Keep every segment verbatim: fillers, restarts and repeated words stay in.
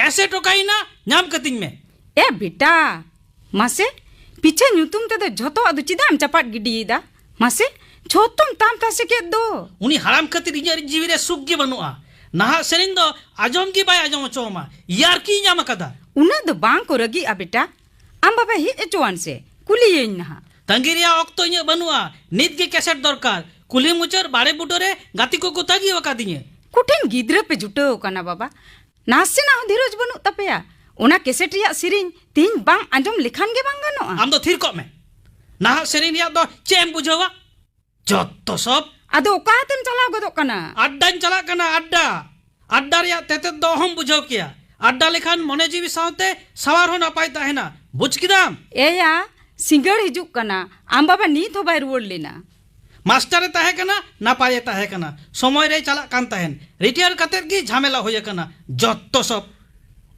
ᱮᱥᱮᱫ ᱚᱠᱟᱭᱮᱱᱟ? ᱧᱟᱢ ᱠᱟᱹᱛᱤᱧ ᱢᱮ᱾ ᱮ ᱵᱮᱴᱟ, ᱢᱟᱥᱮ, ᱯᱤᱪᱷᱟᱹ ᱧᱩᱛᱩᱢ ᱛᱮᱫᱚ ᱡᱷᱚᱛᱚᱣᱟᱜ ᱫᱚ ᱪᱮᱫᱟᱜ ᱮᱢ ᱪᱟᱯᱟᱫ ᱜᱤᱰᱤᱭᱮᱫᱟ? ᱢᱟᱥᱮ, ᱡᱷᱚᱛᱚᱢ ᱛᱟᱢ ᱛᱟᱥᱮ ᱠᱮᱫ ᱫᱚ᱾ ᱩᱱᱤ ᱦᱟᱲᱟᱢ ᱠᱷᱟᱹᱛᱤᱨ ᱤᱧᱟᱹᱜ ᱡᱤᱣᱤ ᱨᱮ ᱥᱩᱠ ᱜᱮ ᱵᱟᱹᱱᱩᱜᱼᱟ᱾ ᱱᱟᱦᱟᱜ ᱥᱮᱨᱮᱧ ᱫᱚ ᱟᱸᱡᱚᱢ ᱜᱮ ᱵᱟᱭ ᱟᱸᱡᱚᱢ ᱦᱚᱪᱚᱣᱟᱢᱟ᱾ ᱤᱭᱟᱨᱠᱤ ᱧᱟᱢ ᱟᱠᱟᱫᱟ᱾ ᱩᱱᱟᱹᱜ ᱫᱚ ᱵᱟᱝ ᱠᱚ ᱨᱟᱹᱜᱤᱜᱼᱟ ᱵᱮᱴᱟ᱾ ᱟᱢ ᱵᱟᱵᱟ ᱦᱮᱡ ᱦᱚᱪᱚᱣᱟᱱ ᱥᱮ, ᱠᱩᱞᱤᱭᱟᱹᱧ ᱱᱟᱦᱟᱜ᱾ ᱛᱟᱺᱜᱤ ᱨᱮᱭᱟᱜ ᱚᱠᱛᱚ ᱤᱧᱟᱹᱜ ᱵᱟᱹᱱᱩᱜᱼᱟ᱾ ᱱᱤᱛ ᱜᱮ ᱠᱮᱥᱮᱴ ᱫᱚᱨᱠᱟᱨ᱾ ᱠᱩᱞᱦᱤ ᱢᱩᱪᱟᱹᱫ ᱵᱟᱲᱮ ᱵᱩᱴᱟᱹ ᱨᱮ ᱜᱟᱛᱮ ᱠᱚᱠᱚ ᱛᱟᱺᱜᱤ ᱟᱠᱟᱫᱤᱧᱟᱹ᱾ ᱠᱚᱴᱷᱤᱱ ᱜᱤᱫᱽᱨᱟᱹ ᱯᱮ ᱡᱩᱴᱟᱹᱣ ᱟᱠᱟᱱᱟ ᱵᱟᱵᱟ᱾ ᱱᱟᱥᱮᱱᱟᱜ ᱦᱚᱸ ᱫᱷᱤᱨᱚᱡᱽ ᱵᱟᱹᱱᱩᱜ ᱛᱟᱯᱮᱭᱟ᱾ ᱚᱱᱟ ᱠᱮᱥᱮᱴ ᱨᱮᱭᱟᱜ ᱥᱮᱨᱮᱧ ᱛᱮᱦᱮᱧ ᱵᱟᱝ ᱟᱸᱡᱚᱢ ᱞᱮᱠᱷᱟᱱ ᱜᱮ ᱵᱟᱝ ᱜᱟᱱᱚᱜᱼᱟ? ᱟᱢ ᱫᱚ ᱛᱷᱤᱨ ᱠᱚᱜ ᱢᱮ᱾ ᱱᱟᱦᱟᱜ ᱥᱮᱨᱮᱧ ᱨᱮᱭᱟᱜ ᱫᱚ ᱪᱮᱫ ᱮᱢ ᱵᱩᱡᱷᱟᱹᱣᱟ? ᱡᱚᱛᱚ ᱥᱚᱵ᱾ ᱟᱫᱚ ᱚᱠᱟ ᱛᱮᱢ ᱪᱟᱞᱟᱣ ᱜᱚᱫᱚᱜ ᱠᱟᱱᱟ? ᱟᱰᱰᱟᱧ ᱪᱟᱞᱟᱜ ᱠᱟᱱᱟ, ᱟᱰᱰᱟ᱾ ᱟᱰᱰᱟ ᱨᱮᱭᱟᱜ ᱛᱮᱛᱮᱫ ᱫᱚ ᱚᱦᱚᱢ ᱵᱩᱡᱷᱟᱹᱣ ᱠᱮᱭᱟ᱾ ᱟᱰᱰᱟ ᱞᱮᱠᱷᱟᱱ ᱢᱚᱱᱮ ᱡᱤᱣᱤ ᱥᱟᱶᱛᱮ ᱥᱟᱶᱟᱨ ᱦᱚᱸ ᱱᱟᱯᱟᱭ ᱛᱟᱦᱮᱱᱟ᱾ ᱵᱩᱡᱽ ᱠᱮᱫᱟᱢ? ᱮᱭᱟ, ᱥᱤᱸᱜᱟᱹᱲ ᱦᱤᱡᱩᱜ ᱠᱟᱱᱟ᱾ ᱟᱢ ᱵᱟᱵᱟ ᱱᱤᱛ ᱦᱚᱸ ᱵᱟᱭ ᱨᱩᱣᱟᱹᱲ ᱞᱮᱱᱟ᱾ ᱢᱟᱥᱴᱟᱨᱮ ᱛᱟᱦᱮᱸ ᱠᱟᱱᱟ, ᱱᱟᱯᱟᱭᱮ ᱛᱟᱦᱮᱸ ᱠᱟᱱᱟ, ᱥᱚᱢᱚᱭ ᱨᱮᱭ ᱪᱟᱞᱟᱜ ᱠᱟᱱ ᱛᱟᱦᱮᱱ᱾ ᱨᱤᱴᱟᱭᱟᱨ ᱠᱟᱛᱮᱫ ᱜᱮ ᱡᱷᱟᱢᱮᱞᱟ ᱦᱩᱭ ᱟᱠᱟᱱᱟ᱾ ᱡᱚᱛᱚ ᱥᱚᱵ᱾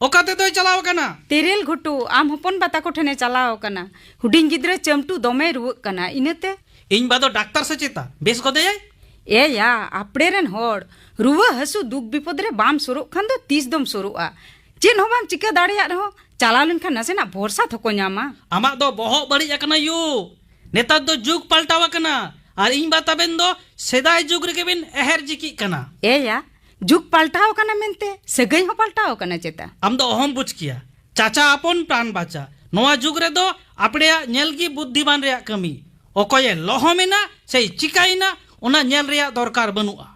ᱚᱠᱟ ᱛᱮᱫᱚᱭ ᱪᱟᱞᱟᱣ ᱟᱠᱟᱱᱟ? ᱛᱮᱨᱮᱞ ᱜᱷᱩᱴᱩ, ᱟᱢ ᱦᱚᱯᱚᱱ ᱵᱟ ᱛᱟᱠᱚ ᱴᱷᱮᱱᱮ ᱪᱟᱞᱟᱣ ᱟᱠᱟᱱᱟ᱾ ᱦᱩᱰᱤᱧ ᱜᱤᱫᱽᱨᱟᱹ ᱪᱟᱹᱢᱴᱩ ᱫᱚᱢᱮᱭ ᱨᱩᱣᱟᱹᱜ ᱠᱟᱱᱟ, ᱤᱱᱟᱹᱛᱮ᱾ ᱤᱧ ᱵᱟ ᱫᱚ ᱰᱟᱠᱛᱟᱨ ᱥᱮ ᱪᱮᱛᱟ? ᱵᱮᱥ ᱜᱚᱫᱮᱭᱟᱭ? ᱮᱭᱟ, ᱟᱯᱲᱮ ᱨᱮᱱ ᱦᱚᱲ, ᱨᱩᱣᱟᱹ ᱦᱟᱹᱥᱩ ᱫᱩᱠ ᱵᱤᱯᱚᱫ ᱨᱮ ᱵᱟᱢ ᱥᱩᱨᱩᱜ ᱠᱷᱟᱱ ᱫᱚ ᱛᱤᱥ ᱫᱚᱢ ᱥᱩᱨᱩᱜᱼᱟ? ᱪᱮᱫ ᱦᱚᱸ ᱵᱟᱢ ᱪᱤᱠᱟᱹ ᱫᱟᱲᱮᱭᱟᱜ ᱨᱮᱦᱚᱸ ᱪᱟᱞᱟᱣ ᱞᱮᱱᱠᱷᱟᱱ ᱱᱟᱥᱮᱱᱟᱜ ᱵᱷᱚᱨᱥᱟ ᱛᱷᱚᱠᱚ ᱧᱟᱢᱟ᱾ ᱟᱢᱟᱜ ᱫᱚ ᱵᱚᱦᱚᱜ ᱵᱟᱹᱲᱤᱡ ᱟᱠᱟᱱᱟ ᱭᱩ᱾ ᱱᱮᱛᱟᱨ ᱫᱚ ᱡᱩᱜᱽ ᱯᱟᱞᱴᱟᱣ ᱟᱠᱟᱱᱟ, ᱟᱨ ᱤᱧ ᱵᱟ ᱛᱟᱵᱮᱱ ᱫᱚ ᱥᱮᱫᱟᱭ ᱡᱩᱜᱽ ᱨᱮᱜᱮ ᱵᱮᱱ ᱮᱦᱮᱨ ᱡᱤᱠᱤᱜ ᱠᱟᱱᱟ᱾ ᱮᱭᱟ, ᱡᱩᱜᱽ ᱯᱟᱞᱴᱟᱣ ᱟᱠᱟᱱᱟ ᱢᱮᱱᱛᱮ ᱥᱟᱹᱜᱟᱹᱭ ᱦᱚᱸ ᱯᱟᱞᱴᱟᱣ ᱟᱠᱟᱱᱟ ᱪᱮᱛᱟ? ᱟᱢ ᱫᱚ ᱚᱦᱚᱢ ᱵᱩᱡᱽ ᱠᱮᱭᱟ᱾ ᱪᱟᱪᱟ ᱟᱯᱚᱱ ᱯᱨᱟᱱ ᱵᱟᱪᱟ᱾ ᱱᱚᱣᱟ ᱡᱩᱜᱽ ᱨᱮᱫᱚ ᱟᱯᱲᱮᱭᱟᱜ ᱧᱮᱞ ᱜᱮ ᱵᱩᱫᱽᱫᱷᱤᱢᱟᱱ ᱨᱮᱭᱟᱜ ᱠᱟᱹᱢᱤ᱾ ᱚᱠᱚᱭᱮ ᱞᱚᱦᱚᱢᱮᱱᱟ ᱥᱮᱭ ᱪᱤᱠᱟᱭᱮᱱᱟ, ᱚᱱᱟ ᱧᱮᱞ ᱨᱮᱭᱟᱜ ᱫᱚᱨᱠᱟᱨ ᱵᱟᱹᱱᱩᱜᱼᱟ᱾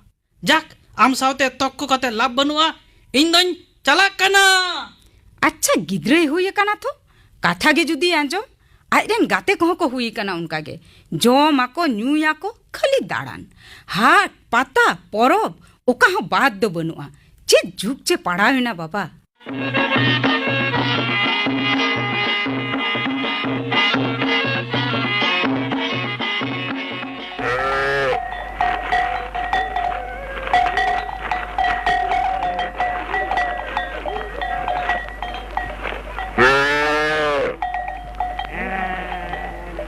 ᱡᱟᱠ, ᱟᱢ ᱥᱟᱶᱛᱮ ᱛᱚᱠᱠᱚ ᱠᱟᱛᱮ ᱞᱟᱵᱷ ᱵᱟᱹᱱᱩᱜᱼᱟ᱾ ᱤᱧ ᱫᱚᱧ ᱪᱟᱞᱟᱜ ᱠᱟᱱᱟ᱾ ᱟᱪᱪᱷᱟ, ᱜᱤᱫᱽᱨᱟᱹᱭ ᱦᱩᱭ ᱟᱠᱟᱱᱟ ᱛᱚ, ᱠᱟᱛᱷᱟ ᱜᱮ ᱡᱩᱫᱤ ᱟᱸᱡᱚᱢ, ᱟᱡ ᱨᱮᱱ ᱜᱟᱛᱮ ᱠᱚᱦᱚᱸ ᱠᱚ ᱦᱩᱭ ᱟᱠᱟᱱᱟ ᱚᱱᱠᱟ ᱜᱮ᱾ ᱡᱚᱢ ᱟᱠᱚ, ᱧᱩᱭᱟᱠᱚ, ᱠᱷᱟᱹᱞᱤ ᱫᱟᱬᱟᱱ᱾ ᱦᱟᱴ, ᱯᱟᱛᱟ, ᱯᱚᱨᱚᱵᱽ, ᱚᱠᱟ ᱦᱚᱸ ᱵᱟᱫ ᱫᱚ ᱵᱟᱹᱱᱩᱜᱼᱟ᱾ ᱪᱮᱫ ᱡᱩᱜᱽ ᱪᱮ ᱯᱟᱲᱟᱣ ᱮᱱᱟ ᱵᱟᱵᱟ᱾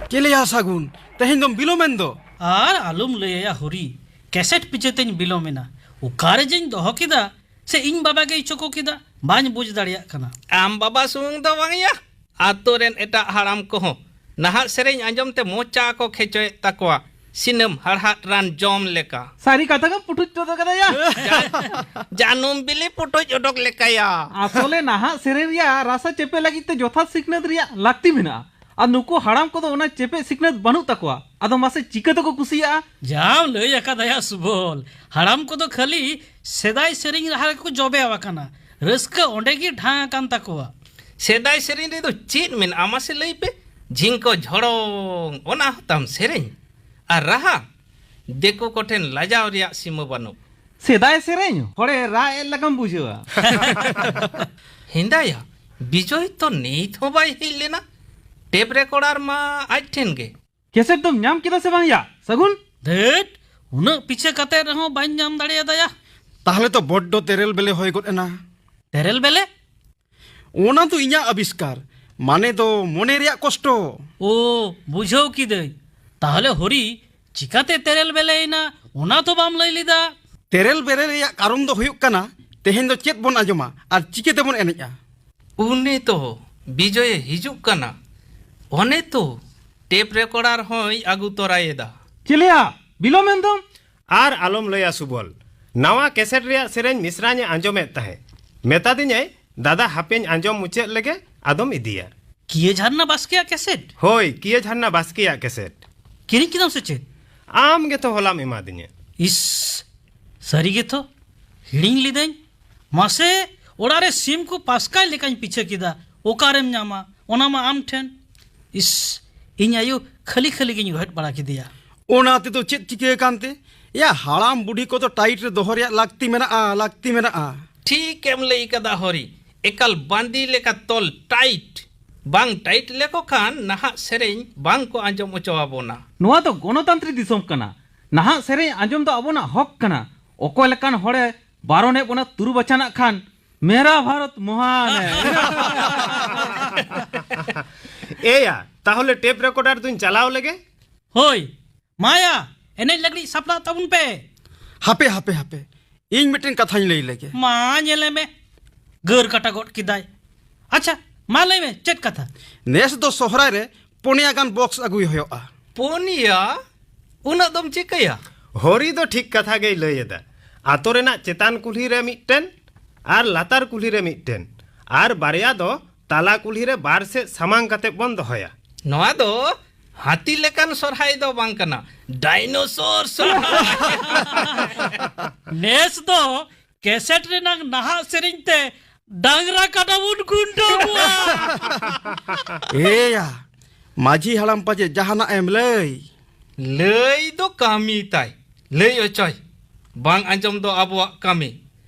ᱪᱮᱫ ᱞᱮᱭᱟ ᱥᱟᱹᱜᱩᱱ, ᱛᱮᱦᱮᱧ ᱫᱚᱢ ᱵᱤᱞᱚᱢᱮᱱ ᱫᱚ? ᱟᱨ ᱟᱞᱚᱢ ᱞᱟᱹᱭᱟ ᱦᱩᱨᱤ, ᱠᱮᱥᱮᱴ ᱯᱤᱪᱷᱟᱹ ᱛᱮᱧ ᱵᱤᱞᱚᱢᱮᱱᱟ᱾ ᱚᱠᱟᱨᱮ ᱡᱮᱧ ᱫᱚᱦᱚ ᱠᱮᱫᱟ, ᱥᱮ ᱤᱧ ᱵᱟᱵᱟ ᱜᱮᱭ ᱪᱚᱠᱚ ᱠᱮᱫᱟ? ᱵᱟᱹᱧ ᱵᱩᱡᱽ ᱫᱟᱲᱮᱭᱟᱜ ᱠᱟᱱᱟ᱾ ᱟᱢ ᱵᱟᱵᱟ ᱥᱩᱢᱩᱝ ᱫᱚ ᱵᱟᱝᱭᱟ, ᱟᱛᱳ ᱨᱮᱱ ᱮᱴᱟᱜ ᱦᱟᱲᱟᱢ ᱠᱚᱦᱚᱸ ᱱᱟᱦᱟᱜ ᱥᱮᱨᱮᱧ ᱟᱸᱡᱚᱢ ᱛᱮ ᱢᱚᱪᱟ ᱠᱚ ᱠᱷᱮᱪᱚᱭᱮᱫ ᱛᱟᱠᱚᱣᱟ, ᱥᱤᱱᱟᱹᱢ ᱦᱟᱲᱦᱟᱫ ᱨᱟᱱ ᱡᱚᱢ ᱞᱮᱠᱟ᱾ ᱥᱟᱹᱨᱤ ᱠᱟᱛᱷᱟ ᱜᱮᱢ ᱯᱩᱴᱩᱡ ᱦᱚᱪᱚ ᱠᱟᱫᱟᱭᱟ᱾ ᱡᱟ-, ᱡᱟᱹᱱᱩᱢ ᱵᱤᱞᱤ ᱯᱩᱴᱩᱡ ᱚᱰᱚᱠ ᱞᱮᱠᱟᱭᱟ᱾ ᱟᱥᱚᱞᱮ ᱱᱟᱦᱟᱜ ᱥᱮᱨᱮᱧ ᱨᱮᱭᱟᱜ ᱨᱟᱥᱟ ᱪᱮᱯᱮ ᱞᱟᱹᱜᱤᱫ ᱛᱮ ᱡᱚᱛᱷᱟᱛ ᱥᱤᱠᱷᱱᱟᱹᱛ ᱨᱮᱭᱟᱜ ᱞᱟᱹᱠᱛᱤ ᱢᱮᱱᱟᱜᱼᱟ, ᱟᱨ ᱱᱩᱠᱩ ᱦᱟᱲᱟᱢ ᱠᱚᱫᱚ ᱚᱱᱟ ᱪᱮᱯᱮ ᱥᱤᱠᱷᱱᱟᱹᱛ ᱵᱟᱹᱱᱩᱜ ᱛᱟᱠᱚᱣᱟ᱾ ᱟᱫᱚ ᱢᱟᱥᱮ ᱪᱤᱠᱟᱹ ᱛᱮᱠᱚ ᱠᱩᱥᱤᱭᱟᱜᱼᱟ? ᱡᱟᱢ ᱞᱟᱹᱭ ᱟᱠᱟᱫᱟᱭᱟ ᱥᱩᱵᱚᱞ, ᱦᱟᱲᱟᱢ ᱠᱚᱫᱚ ᱠᱷᱟᱹᱞᱤ ᱥᱮᱫᱟᱭ ᱥᱮᱨᱮᱧ ᱨᱟᱦᱟ ᱨᱮᱠᱚ ᱡᱚᱵᱮ ᱟᱠᱟᱱᱟ, ᱨᱟᱹᱥᱠᱟᱹ ᱚᱸᱰᱮ ᱜᱮ ᱰᱷᱟᱝ ᱟᱠᱟᱱ ᱛᱟᱠᱚᱣᱟ᱾ ᱥᱮᱫᱟᱭ ᱥᱮᱨᱮᱧ ᱨᱮᱫᱚ ᱪᱮᱫ ᱢᱮᱱᱟᱜᱼᱟ ᱢᱟᱥᱮ ᱞᱟᱹᱭ ᱯᱮ? ᱡᱷᱤᱝᱠᱚ ᱡᱷᱚᱲᱚᱝ, ᱚᱱᱟ ᱦᱚᱸ ᱛᱟᱢ ᱥᱮᱨᱮᱧ? ᱟᱨ ᱨᱟᱦᱟ? ᱫᱤᱠᱩ ᱠᱚᱴᱷᱮᱱ ᱞᱟᱡᱟᱣ ᱨᱮᱭᱟᱜ ᱥᱤᱢᱟᱹ ᱵᱟᱹᱱᱩᱜ᱾ ᱥᱮᱫᱟᱭ ᱥᱮᱨᱮᱧ ᱦᱚᱲᱮ ᱨᱟᱜ ᱮᱫ ᱞᱮᱠᱟᱢ ᱵᱩᱡᱷᱟᱹᱣᱟ᱾ ᱦᱮᱸᱫᱟᱭᱟ, ᱵᱤᱡᱚᱭ ᱛᱚ ᱱᱤᱛ ᱦᱚᱸ ᱵᱟᱭ ᱦᱮᱡ ᱞᱮᱱᱟ᱾ ᱴᱮᱯ ᱨᱮᱠᱚᱨᱰᱟᱨ ᱢᱟ ᱟᱡ ᱴᱷᱮᱱ ᱜᱮ᱾ ᱠᱮᱥᱮᱴ ᱫᱚᱢ ᱧᱟᱢ ᱠᱮᱫᱟ ᱥᱮ ᱵᱟᱝ ᱭᱟ, ᱥᱟᱹᱜᱩᱱ? ᱫᱷᱟᱹᱴ, ᱩᱱᱟᱹᱜ ᱯᱤᱪᱷᱟᱹ ᱠᱟᱛᱮ ᱨᱮᱦᱚᱸ ᱵᱟᱹᱧ ᱧᱟᱢ ᱫᱟᱲᱮᱭᱟᱫᱟᱭᱟ᱾ ᱛᱟᱦᱞᱮ ᱛᱚ ᱵᱚᱰᱰᱚ ᱛᱮᱨᱮᱞ ᱵᱮᱞᱮ ᱦᱩᱭ ᱜᱚᱫ ᱮᱱᱟ᱾ ᱛᱮᱨᱮᱞ ᱵᱮᱞᱮ? ᱚᱱᱟ ᱫᱚ ᱤᱧᱟᱹᱜ ᱟᱵᱤᱥᱠᱟᱨ, ᱢᱟᱱᱮ ᱫᱚ ᱢᱚᱱᱮ ᱨᱮᱭᱟᱜ ᱠᱚᱥᱴᱚ᱾ ᱳ, ᱵᱩᱡᱷᱟᱹᱣ ᱠᱤᱫᱟᱹᱧ᱾ ᱛᱟᱦᱞᱮ ᱦᱚᱨᱤ, ᱪᱤᱠᱟᱛᱮ ᱛᱮᱨᱮᱞ ᱵᱮᱞᱮᱭᱮᱱᱟ, ᱚᱱᱟ ᱛᱚ ᱵᱟᱢ ᱞᱟᱹᱭ ᱞᱮᱫᱟ? ᱛᱮᱨᱮᱞ ᱵᱮᱞᱮ ᱨᱮᱭᱟᱜ ᱠᱟᱨᱚᱱ ᱫᱚ ᱦᱩᱭᱩᱜ ᱠᱟᱱᱟ, ᱛᱮᱦᱮᱧ ᱫᱚ ᱪᱮᱫ ᱵᱚᱱ ᱟᱸᱡᱚᱢᱟ ᱟᱨ ᱪᱤᱠᱟᱹ ᱛᱮᱵᱚᱱ ᱮᱱᱮᱡᱼᱟ? ᱩᱱᱤ ᱛᱚ ᱵᱤᱡᱚᱭᱮ ᱦᱤᱡᱩᱜ ᱠᱟᱱᱟ᱾ ᱚᱱᱮ ᱛᱚ ᱴᱮᱯ ᱨᱮᱠᱚᱨᱰᱟᱨ ᱦᱚᱸᱭ ᱟᱹᱜᱩ ᱛᱚᱨᱟᱭᱮᱫᱟ᱾ ᱪᱮᱞᱮᱭᱟ, ᱵᱤᱞᱚᱢ ᱮᱱ ᱫᱚᱢ᱾ ᱟᱨ ᱟᱞᱚᱢ ᱞᱟᱹᱭᱟ ᱥᱩᱵᱚᱞ, ᱱᱟᱣᱟ ᱠᱮᱥᱮᱴ ᱨᱮᱭᱟᱜ ᱥᱮᱨᱮᱧ ᱢᱤᱥᱨᱟᱧ ᱮ ᱟᱸᱡᱚᱢᱮᱫ ᱛᱟᱦᱮᱸ᱾ ᱢᱮᱛᱟᱫᱤᱧᱟᱭ, "ᱫᱟᱫᱟ, ᱦᱟᱯᱮᱧ ᱟᱸᱡᱚᱢ ᱢᱩᱪᱟᱹᱫ ᱞᱮᱜᱮ, ᱟᱫᱚᱢ ᱤᱫᱤᱭᱟ᱾" ᱠᱤᱭᱟᱹ ᱡᱷᱟᱨᱱᱟ ᱵᱟᱥᱠᱮᱭᱟᱜ ᱠᱮᱥᱮᱴ? ᱦᱳᱭ, ᱠᱤᱭᱟᱹ ᱡᱷᱟᱨᱱᱟ ᱵᱟᱥᱠᱮᱭᱟᱜ ᱠᱮᱥᱮᱴ᱾ ᱠᱤᱨᱤᱧ ᱠᱮᱫᱟᱢ ᱥᱮ ᱪᱮᱫ? ᱟᱢ ᱜᱮᱛᱚ ᱦᱚᱞᱟᱢ ᱮᱢᱟᱫᱤᱧᱟ᱾ ᱤᱥ, ᱥᱟᱹᱨᱤ ᱜᱮᱛᱚ, ᱦᱤᱲᱤᱧ ᱞᱤᱫᱟᱹᱧ᱾ ᱢᱟᱥᱮ, ᱚᱲᱟᱜ ᱨᱮ ᱥᱤᱢ ᱠᱚ ᱯᱟᱥᱠᱟᱭ ᱞᱮᱠᱟᱧ ᱯᱤᱪᱷᱟᱹ ᱠᱮᱫᱟ, ᱚᱠᱟᱨᱮᱢ ᱧᱟᱢᱟ? ᱚᱱᱟ ᱢᱟ ᱟᱢ ᱴᱷᱮᱱ᱾ ᱤᱥ, ᱤᱧ ᱟᱭᱳ ᱠᱷᱟᱹᱞᱤ ᱠᱷᱟᱹᱞᱤ ᱜᱤᱧ ᱜᱷᱚᱴ ᱵᱟᱲᱟ ᱠᱮᱫᱮᱭᱟ᱾ ᱚᱱᱟ ᱛᱮᱫᱚ ᱪᱮᱫ ᱪᱤᱠᱟᱹ ᱟᱠᱟᱱ ᱛᱮ? ᱮᱭᱟ, ᱦᱟᱲᱟᱢ ᱵᱩᱰᱷᱤ ᱠᱚᱫᱚ ᱴᱟᱭᱤᱴ ᱨᱮ ᱫᱚᱦᱚ ᱨᱮᱭᱟᱜ ᱞᱟᱹᱠᱛᱤ ᱢᱮᱱᱟᱜᱼᱟ, ᱞᱟᱹᱠᱛᱤ ᱢᱮᱱᱟᱜᱼᱟ᱾ ᱴᱷᱤᱠ ᱮᱢ ᱞᱟᱹᱭ ᱠᱟᱫᱟ ᱦᱚᱨᱤ, ᱮᱠᱟᱞ ᱵᱟᱸᱫᱤ ᱞᱮᱠᱟ ᱛᱚᱞ ᱴᱟᱭᱤᱴ᱾ ᱵᱟᱝ ᱴᱟᱭᱤᱴ ᱞᱮᱠᱚ ᱠᱷᱟᱱ ᱱᱟᱦᱟᱜ ᱥᱮᱨᱮᱧ ᱵᱟᱝ ᱠᱚ ᱟᱸᱡᱚᱢ ᱦᱚᱪᱚ ᱟᱵᱚᱱᱟ᱾ ᱱᱚᱣᱟ ᱫᱚ ᱜᱚᱱᱚᱛᱟᱱᱛᱨᱤᱠ ᱫᱤᱥᱚᱢ ᱠᱟᱱᱟ᱾ ᱱᱟᱦᱟᱜ ᱥᱮᱨᱮᱧ ᱟᱸᱡᱚᱢ ᱫᱚ ᱟᱵᱚᱱᱟᱜ ᱦᱚᱠ ᱠᱟᱱᱟ᱾ ᱚᱠᱚᱭ ᱞᱮᱠᱟᱱ ᱦᱚᱲᱮ ᱵᱟᱨᱚᱱᱮᱫ ᱵᱚᱱᱟ ᱛᱩᱨᱩ ᱵᱟᱪᱷᱟᱱᱟᱜ ᱠᱷᱟᱱ, ᱢᱮᱨᱟ ᱵᱷᱟᱨᱚᱛ ᱢᱚᱦᱟᱱ ᱦᱮ᱾ ᱮᱭᱟ, ᱛᱟᱦᱚᱞᱮ ᱴᱮᱯ ᱨᱮᱠᱚᱨᱰᱟᱨ ᱫᱩᱧ ᱪᱟᱞᱟᱣ ᱞᱮᱜᱮ᱾ ᱦᱳᱭ, ᱢᱟᱭᱟ, ᱮᱱᱮᱡ ᱞᱟᱹᱜᱤᱫ ᱥᱟᱯᱲᱟᱜ ᱛᱟᱵᱚᱱ ᱯᱮ᱾ ᱦᱟᱯᱮ, ᱦᱟᱯᱮ, ᱦᱟᱯᱮ᱾ ᱤᱧ ᱢᱤᱫᱴᱮᱱ ᱠᱟᱛᱷᱟᱧ ᱞᱟᱹᱭ ᱞᱮᱜᱮ᱾ ᱢᱟ ᱧᱮᱞᱮ ᱢᱮ, ᱜᱟᱹᱨ ᱠᱟᱴᱟ ᱜᱚᱫ ᱠᱮᱫᱟᱭ᱾ ᱟᱪᱪᱷᱟ, ᱢᱟ ᱞᱟᱹᱭ ᱢᱮ, ᱪᱮᱫ ᱠᱟᱛᱷᱟ? ᱱᱮᱥ ᱫᱚ ᱥᱚᱦᱨᱟᱭ ᱨᱮ ᱯᱩᱱᱭᱟ ᱜᱟᱱ ᱵᱚᱠᱥ ᱟᱹᱜᱩᱭ ᱦᱩᱭᱩᱜᱼᱟ᱾ ᱯᱩᱱᱭᱟ? ᱩᱱᱟᱹᱜ ᱫᱚᱢ ᱪᱤᱠᱟᱹᱭᱟ? ᱦᱚᱨᱤ ᱫᱚ ᱴᱷᱤᱠ ᱠᱟᱛᱷᱟ ᱜᱮᱭ ᱞᱟᱹᱭ ᱮᱫᱟ᱾ ᱟᱛᱳ ᱨᱮᱱᱟᱜ ᱪᱮᱛᱟᱱ ᱠᱩᱞᱦᱤ ᱨᱮ ᱢᱤᱫᱴᱮᱱ ᱟᱨ ᱞᱟᱛᱟᱨ ᱠᱩᱞᱦᱤ ᱨᱮ ᱢᱤᱫᱴᱮᱱ, ᱟᱨ ᱵᱟᱨᱭᱟ ᱫᱚ ᱛᱟᱞᱟ ᱠᱩᱞᱦᱤ ᱨᱮ ᱵᱟᱨ ᱥᱮᱫ ᱥᱟᱢᱟᱝ ᱠᱟᱛᱮ ᱵᱚᱱ ᱫᱚᱦᱚᱭᱟ᱾ ᱱᱚᱣᱟ ᱫᱚ ᱦᱟᱹᱛᱤ ᱞᱮᱠᱟᱱ ᱥᱚᱨᱦᱟᱭ ᱫᱚ ᱵᱟᱝ ᱠᱟᱱᱟ, ᱰᱟᱭᱱᱳᱥᱚᱨ ᱥᱚᱨᱦᱟᱭ᱾ ᱱᱮᱥ ᱫᱚ ᱠᱮᱥᱮᱴ ᱨᱮᱱᱟᱜ ᱱᱟᱦᱟᱜ ᱥᱮᱨᱮᱧ ᱛᱮ ᱰᱟᱝᱨᱟ ᱠᱟᱰᱟ ᱵᱚᱱ ᱠᱷᱩᱱᱴᱟᱹᱣ ᱠᱚᱣᱟ᱾ ᱮᱭᱟ, ᱢᱟᱹᱡᱷᱤ ᱦᱟᱲᱟᱢ ᱯᱟᱪᱮ ᱡᱟᱦᱟᱱᱟᱜ ᱮᱢ ᱞᱟᱹᱭ᱾ ᱞᱟᱹᱭ ᱫᱚ ᱠᱟᱹᱢᱤ ᱛᱟᱭ, ᱞᱟᱹᱭ ᱚᱪᱚᱭ᱾ ᱵᱟᱝ ᱟᱸᱡᱚᱢ ᱫᱚ ᱟᱵᱚᱣᱟᱜ ᱠᱟᱹᱢᱤ᱾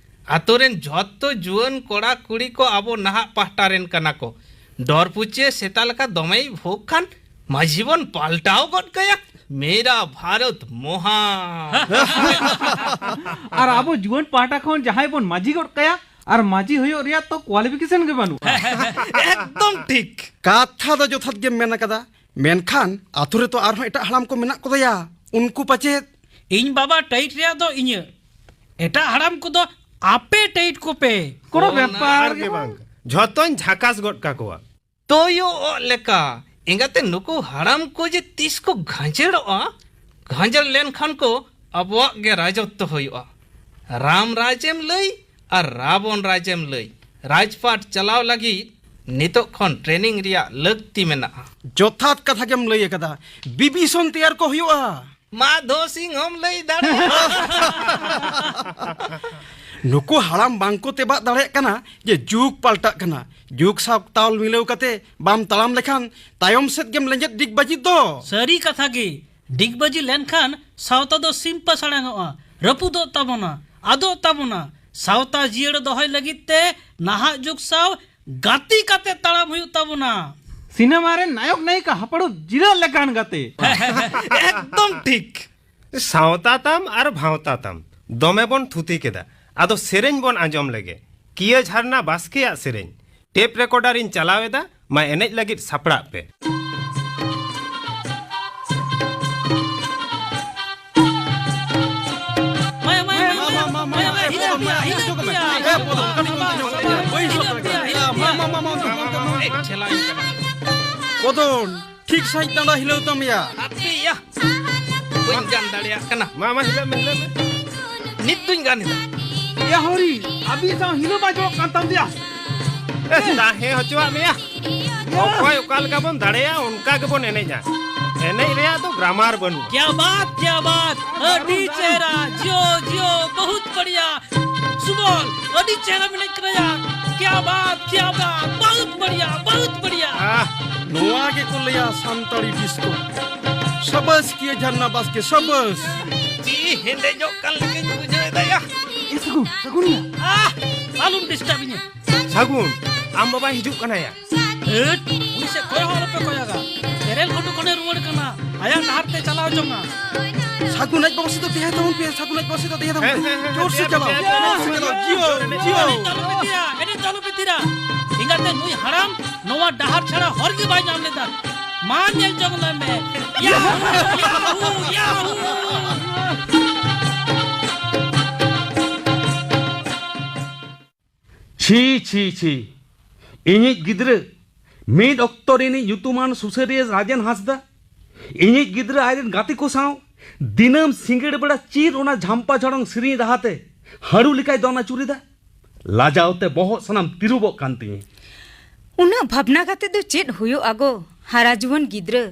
ᱟᱛᱳ ᱨᱮᱱ ᱡᱷᱚᱛᱚ ᱡᱩᱣᱟᱹᱱ ᱠᱚᱲᱟ ᱠᱩᱲᱤ ᱠᱚ ᱟᱵᱚ ᱱᱟᱦᱟᱜ ᱯᱟᱦᱴᱟ ᱨᱮᱱ ᱠᱟᱱᱟ ᱠᱚ᱾ ᱰᱚᱨ ᱯᱩᱪᱤᱭᱟᱹ ᱥᱮᱛᱟ ᱞᱮᱠᱟ ᱫᱚᱢᱮᱭ ᱵᱷᱩᱜ ᱠᱷᱟᱱ ᱢᱟᱹᱡᱷᱤ ᱵᱚᱱ ᱯᱟᱞᱴᱟᱣ ᱜᱚᱫ ᱠᱟᱭᱟ᱾ ᱢᱮᱨᱟ ᱵᱷᱟᱨᱚᱛ ᱢᱚᱦᱟ᱾ ᱟᱨ ᱟᱵᱚ ᱡᱩᱣᱟᱹᱱ ᱯᱟᱦᱴᱟ ᱠᱷᱚᱱ ᱡᱟᱦᱟᱸᱭ ᱵᱚᱱ ᱢᱟᱹᱡᱷᱤ ᱜᱚᱫ ᱠᱟᱭᱟ, ᱟᱨ ᱢᱟᱹᱡᱷᱤ ᱦᱩᱭᱩᱜ ᱨᱮᱭᱟᱜ ᱛᱚ ᱠᱳᱣᱟᱞᱤᱯᱷᱤᱠᱮᱥᱚᱱ ᱜᱮ ᱵᱟᱹᱱᱩᱜᱼᱟ᱾ ᱮᱠᱫᱚᱢ ᱴᱷᱤᱠ᱾ ᱠᱟᱛᱷᱟ ᱫᱚ ᱡᱚᱛᱷᱟᱛ ᱜᱮᱢ ᱢᱮᱱ ᱟᱠᱟᱫᱟ, ᱢᱮᱱᱠᱷᱟᱱ ᱟᱛᱳ ᱨᱮᱛᱚ ᱟᱨᱦᱚᱸ ᱮᱴᱟᱜ ᱦᱟᱲᱟᱢ ᱠᱚ ᱢᱮᱱᱟᱜ ᱠᱚᱫᱚᱭᱟ, ᱩᱱᱠᱩ ᱯᱟᱪᱮᱫ᱾ ᱤᱧ ᱵᱟᱵᱟ ᱴᱟᱭᱤᱴ ᱨᱮᱭᱟᱜ ᱫᱚ ᱤᱧᱟᱹᱜ, ᱮᱴᱟᱜ ᱦᱟᱲᱟᱢ ᱠᱚᱫᱚ ᱟᱯᱮ ᱴᱟᱭᱤᱴ ᱠᱚᱯᱮ᱾ ᱠᱳᱱᱳ ᱚᱱᱟ ᱵᱮᱯᱟᱨ ᱟᱨ ᱜᱮ ᱜᱮ ᱵᱟᱝ᱾ ᱵᱟᱝ᱾ ᱡᱷᱚᱛᱚᱧ ᱡᱷᱟᱠᱟᱥ ᱜᱚᱫ ᱠᱟᱠᱚᱣᱟ᱾ ᱛᱚᱭᱚᱜ ᱞᱮᱠᱟ᱾ ᱮᱸᱜᱟᱛᱮ, ᱱᱩᱠᱩ ᱦᱟᱲᱟᱢ ᱠᱚ ᱡᱮ ᱛᱤᱥ ᱠᱚ ᱜᱷᱟᱸᱡᱮᱲᱚᱜᱼᱟ, ᱜᱷᱟᱸᱡᱮᱲ ᱞᱮᱱᱠᱷᱟᱱ ᱠᱚ ᱟᱵᱚᱣᱟᱜ ᱜᱮ ᱨᱟᱡᱚᱛᱛᱚ ᱦᱩᱭᱩᱜᱼᱟ᱾ ᱨᱟᱢ ᱨᱟᱡᱽ ᱮᱢ ᱞᱟᱹᱭ ᱟᱨ ᱨᱟᱵᱚᱱ ᱨᱟᱡᱽ ᱮᱢ ᱞᱟᱹᱭ, ᱨᱟᱡᱽᱯᱟᱴ ᱪᱟᱞᱟᱣ ᱞᱟᱹᱜᱤᱫ ᱱᱤᱛᱚᱜ ᱠᱷᱚᱱ ᱴᱨᱮᱱᱤᱝ ᱨᱮᱭᱟᱜ ᱞᱟᱹᱠᱛᱤ ᱢᱮᱱᱟᱜᱼᱟ᱾ ᱡᱚᱛᱷᱟᱛ ᱠᱟᱛᱷᱟ ᱜᱮᱢ ᱞᱟᱹᱭ ᱟᱠᱟᱫᱟ᱾ ᱵᱤᱵᱷᱤᱥᱚᱱ ᱛᱮᱭᱟᱨ ᱠᱚ ᱦᱩᱭᱩᱜᱼᱟ᱾ ᱢᱟᱫᱷᱚ ᱥᱤᱝ ᱦᱚᱢ ᱞᱟᱹᱭ ᱫᱟᱲᱮᱭᱟᱜᱼᱟ᱾ ᱱᱩᱠᱩ ᱦᱟᱲᱟᱢ ᱵᱟᱝ ᱠᱚ ᱛᱮᱵᱟᱜ ᱫᱟᱲᱮᱭᱟᱜ ᱠᱟᱱᱟ ᱡᱮ ᱡᱩᱜᱽ ᱯᱟᱞᱴᱟᱜ ᱠᱟᱱᱟ, ᱡᱩᱜᱽ ᱥᱟᱶ ᱛᱟᱞ ᱢᱤᱞᱟᱹᱣ ᱠᱟᱛᱮ ᱵᱟᱢ ᱛᱟᱲᱟᱢ ᱞᱮᱠᱷᱟᱱ ᱛᱟᱭᱚᱢ ᱥᱮᱫ ᱜᱮᱢ ᱞᱮᱸᱡᱮᱫ ᱰᱤᱜᱽ ᱵᱟᱹᱡᱤᱫ ᱫᱚ᱾ ᱥᱟᱹᱨᱤ ᱠᱟᱛᱷᱟ ᱜᱮ, ᱰᱤᱜᱽ ᱵᱟᱹᱡᱤ ᱞᱮᱱᱠᱷᱟᱱ ᱥᱟᱶᱛᱟ ᱫᱚ ᱥᱤᱢ ᱯᱟᱥᱟᱲᱟᱝᱚᱜᱼᱟ, ᱨᱟᱹᱯᱩᱫᱚᱜ ᱛᱟᱵᱚᱱᱟ, ᱟᱫᱚᱜ ᱛᱟᱵᱚᱱᱟ᱾ ᱥᱟᱶᱛᱟ ᱡᱤᱭᱟᱹᱲ ᱫᱚᱦᱚᱭ ᱞᱟᱹᱜᱤᱫ ᱛᱮ ᱱᱟᱦᱟᱜ ᱡᱩᱜᱽ ᱥᱟᱶ ᱜᱟᱛᱮ ᱠᱟᱛᱮ ᱛᱟᱲᱟᱢ ᱦᱩᱭᱩᱜ ᱛᱟᱵᱚᱱᱟ᱾ ᱥᱤᱱᱮᱢᱟ ᱨᱮ ᱱᱟᱭᱚᱠ ᱱᱟᱭᱤᱠᱟ ᱦᱟᱯᱲᱩ ᱡᱤᱨᱟᱹᱜ ᱞᱮᱠᱟᱱ ᱜᱟᱛᱮ᱾ ᱮᱠᱫᱚᱢ ᱴᱷᱤᱠ᱾ ᱥᱟᱶᱛᱟ ᱛᱟᱢ ᱟᱨ ᱵᱷᱟᱶᱛᱟ ᱛᱟᱢ᱾ ᱫᱚᱢᱮ ᱵᱚᱱ ᱛᱷᱩᱛᱤ ᱠᱮᱫᱟ, ᱟᱫᱚ ᱥᱮᱨᱮᱧ ᱵᱚᱱ ᱟᱸᱡᱚᱢ ᱞᱮᱜᱮ᱾ ᱠᱤᱭᱟᱹ ᱡᱷᱟᱨᱱᱟ ᱵᱟᱥᱠᱮᱭᱟᱜ ᱥᱮᱨᱮᱧ᱾ ᱴᱮᱯ ᱨᱮᱠᱚᱨᱰᱟᱨ ᱤᱧ ᱪᱟᱞᱟᱣ ᱮᱫᱟ, ᱢᱟ ᱮᱱᱮᱡ ᱞᱟᱹᱜᱤᱫ ᱥᱟᱯᱲᱟᱜ ᱯᱮ᱾ ᱢᱟᱭᱟ, ᱢᱟᱭᱟ, ᱢᱟᱭᱟ, ᱢᱟᱭᱟ, ᱢᱟᱭᱟ, ᱢᱟᱭᱟ, ᱢᱟᱭᱟ, ᱢᱟᱭᱟ, ᱵᱟᱹᱧ ᱥᱟᱵ ᱫᱟᱲᱮᱭᱟᱜᱼᱟ᱾ ᱢᱟ, ᱢᱟ, ᱢᱟ, ᱢᱟ, ᱢᱟ, ᱢᱟ, ᱢᱟ᱾ ᱮ, ᱴᱷᱮᱞᱟᱣᱤᱧ ᱠᱟᱱᱟ᱾ ᱠᱚᱫᱚᱱ, ᱴᱷᱤᱠ ᱥᱟᱺᱦᱤᱡ ᱰᱟᱸᱰᱟ ᱦᱤᱞᱟᱹᱣ ᱛᱟᱢ ᱭᱟ᱾ ᱟᱯᱮ ᱭᱟ, ᱵᱟᱹᱧ ᱜᱟᱱ ᱫᱟᱲᱮᱭᱟᱜ ᱠᱟᱱᱟ᱾ ᱢᱟ, ᱢᱟ, ᱦᱤᱞᱟᱹᱜ ᱢᱮ, ᱦᱤᱞᱟᱹᱜ ᱢᱮ᱾ ᱱᱤᱛ ᱫᱩᱧ ᱜᱟᱱ ᱮᱫᱟ᱾ ᱭᱟ ᱦᱚᱨᱤ, ᱟᱹᱵᱤᱱ ᱥᱟᱶ ᱦᱤᱞᱟᱹᱣ ᱵᱟᱭ ᱡᱚᱲᱚᱜ ᱠᱟᱱ ᱛᱟᱢ ᱫᱚᱭᱟ᱾ ᱮ, ᱛᱟᱦᱮᱸ ᱦᱚᱪᱚᱣᱟᱜ ᱢᱮᱭᱟ᱾ ᱚᱠᱚᱭ ᱚᱠᱟ ᱞᱮᱠᱟ ᱵᱚᱱ ᱫᱟᱲᱮᱭᱟᱜᱼᱟ, ᱚᱱᱠᱟ ᱜᱮᱵᱚᱱ ᱮᱱᱮᱡᱟ᱾ ᱮᱱᱮᱡ ᱨᱮᱭᱟᱜ ᱫᱚ ᱜᱨᱟᱢᱟᱨ ᱵᱟᱹᱱᱩᱜᱼᱟ᱾ ᱠᱭᱟ ᱵᱟᱛ, ᱠᱭᱟ ᱵᱟᱛ, ᱟᱹᱰᱤ ᱪᱮᱦᱨᱟ, ᱡᱤᱭᱳ, ᱡᱤᱭᱳ, ᱵᱚᱦᱩᱛ ᱵᱟᱲᱤᱭᱟ᱾ ᱥᱩᱵᱚᱞ, ᱟᱹᱰᱤ ᱪᱮᱦᱨᱟ ᱢᱮᱱᱟᱜ ᱠᱟᱱᱟ ᱭᱟ᱾ ᱠᱭᱟ ᱵᱟᱛ, ᱠᱭᱟ ᱵᱟᱛ, ᱵᱚᱦᱩᱛ ᱵᱟᱲᱤᱭᱟ, ᱵᱚᱦᱩᱛ ᱵᱟᱲᱤᱭᱟ᱾ ᱟᱦ, ᱱᱚᱣᱟ ᱜᱮᱠᱚ ᱞᱟᱹᱭᱟ ᱥᱟᱱᱛᱟᱲᱤ ᱰᱤᱥᱠᱳ᱾ ᱥᱟᱵᱟᱥ ᱠᱤᱭᱟ ᱡᱷᱟᱨᱱᱟ ᱵᱟᱥᱠᱮ, ᱥᱟᱵᱟᱥ᱾ ᱡᱤᱣᱤ ᱦᱮᱸᱫᱮᱡᱚᱜ ᱠᱟᱱ ᱞᱮᱠᱟᱧ ᱵᱩᱡᱷᱟᱹᱣ ᱮᱫᱟ ᱭᱟ᱾ ᱮ ᱥᱟᱹᱜᱩᱱ, ᱥᱟᱹᱜᱩᱱ ᱭᱟ᱾ ᱟᱦ, ᱟᱞᱚᱢ ᱰᱤᱥᱴᱟᱵᱤᱧᱟ᱾ ᱥᱟᱹᱜᱩᱱ, ᱟᱢ ᱵᱟᱵᱟᱭ ᱦᱤᱡᱩᱜ ᱠᱟᱱᱟ ᱭᱟ᱾ ᱦᱟᱹᱴ, ᱩᱱᱤ ᱥᱮᱫ ᱠᱚᱭᱚᱜ ᱦᱚᱸ ᱟᱞᱚᱯᱮ ᱠᱚᱭᱚᱜᱟ᱾ ᱮᱨᱮᱞ ᱜᱷᱩᱴᱩ ᱠᱷᱚᱱᱮ ᱨᱩᱣᱟᱹᱲ ᱠᱟᱱᱟ᱾ ᱟᱭᱟᱜ ᱰᱟᱦᱟᱨ ᱛᱮ ᱪᱟᱞᱟᱣ ᱡᱚᱝᱟ᱾ ᱥᱟᱹᱜᱩᱱ ᱟᱡ ᱵᱟᱵᱟ ᱥᱮᱫ ᱫᱚ ᱛᱮᱭᱟᱭ ᱛᱟᱵᱚᱱ ᱯᱮ, ᱥᱟᱹᱜᱩᱱ ᱟᱡ ᱵᱟᱵᱟ ᱥᱮᱫ ᱫᱚ ᱛᱮᱭᱟᱭ ᱛᱟᱵᱚᱱ ᱯᱮ᱾ ᱦᱮᱸ, ᱦᱮᱸ, ᱦᱮᱸ, ᱡᱳᱨ ᱥᱮ ᱦᱮᱸ, ᱪᱟᱞᱟᱣ, ᱦᱮᱸ, ᱡᱳᱨ ᱥᱮ ᱦᱮᱸ, ᱪᱟᱞᱟᱣ᱾ ᱡᱤᱭᱳ, ᱦᱮᱸ, ᱡᱤᱭᱳ᱾ ᱮᱱᱮᱡ ᱫᱚ ᱟᱞᱚᱯᱮ ᱛᱷᱤᱨᱟ, ᱮᱱᱮᱡ ᱫᱚ ᱟᱞᱚᱯᱮ ᱛᱷᱤᱨᱟ᱾ ᱮᱸᱜᱟᱛᱮ ᱱᱩᱭ ᱦᱟᱲᱟᱢ ᱱᱚᱣᱟ ᱰᱟᱦᱟᱨ ᱪᱷᱟᱲᱟ ᱦᱚᱨ ᱜᱮ ᱵᱟᱭ ᱧᱟᱢ ᱞᱮᱫᱟ᱾ ᱢᱟ ᱧᱮᱞ ᱡᱚᱝ ᱞᱮ ᱢᱮ᱾ ᱭᱟᱦᱩ, ᱭᱟᱦᱩ, ᱭᱟᱦᱩ᱾ ᱪᱷᱤ, ᱪᱷᱤ, ᱪᱷᱤ᱾ ᱤᱧᱤᱡ ᱜᱤᱫᱽᱨᱟᱹ, ᱢᱤᱫ ᱚᱠᱛᱚ ᱨᱤᱱᱤᱡ ᱧᱩᱛᱩᱢᱟᱱ ᱥᱩᱥᱟᱹᱨᱤᱭᱟᱹ ᱨᱟᱡᱮᱱ ᱦᱟᱸᱥᱫᱟ, ᱤᱧᱤᱡ ᱜᱤᱫᱽᱨᱟᱹ ᱟᱡᱨᱮᱱ ᱜᱟᱛᱮ ᱠᱚ ᱥᱟᱶ ᱫᱤᱱᱟᱹᱢ ᱥᱤᱸᱜᱟᱹᱲ ᱵᱮᱲᱟ ᱪᱮᱫ ᱚᱱᱟ ᱡᱷᱟᱢᱯᱟ ᱡᱷᱟᱲᱚᱝ ᱥᱮᱨᱮᱧ ᱨᱟᱦᱟᱛᱮ ᱦᱟᱹᱲᱩ ᱞᱮᱠᱟᱭ ᱫᱚᱱ ᱟᱹᱪᱩᱨᱮᱫᱟ᱾ ᱞᱟᱡᱟᱣ ᱛᱮ ᱵᱚᱦᱚᱜ ᱥᱟᱱᱟᱢ ᱛᱤᱨᱩᱵᱚᱜ ᱠᱟᱱ ᱛᱤᱧᱟᱹ᱾ ᱩᱱᱟᱹᱜ ᱵᱷᱟᱵᱽᱱᱟ ᱠᱟᱛᱮ ᱫᱚ ᱪᱮᱫ ᱦᱩᱭᱩᱜᱼᱟ ᱜᱚ? ᱦᱟᱨᱟ ᱡᱩᱣᱟᱹᱱ ᱜᱤᱫᱽᱨᱟᱹ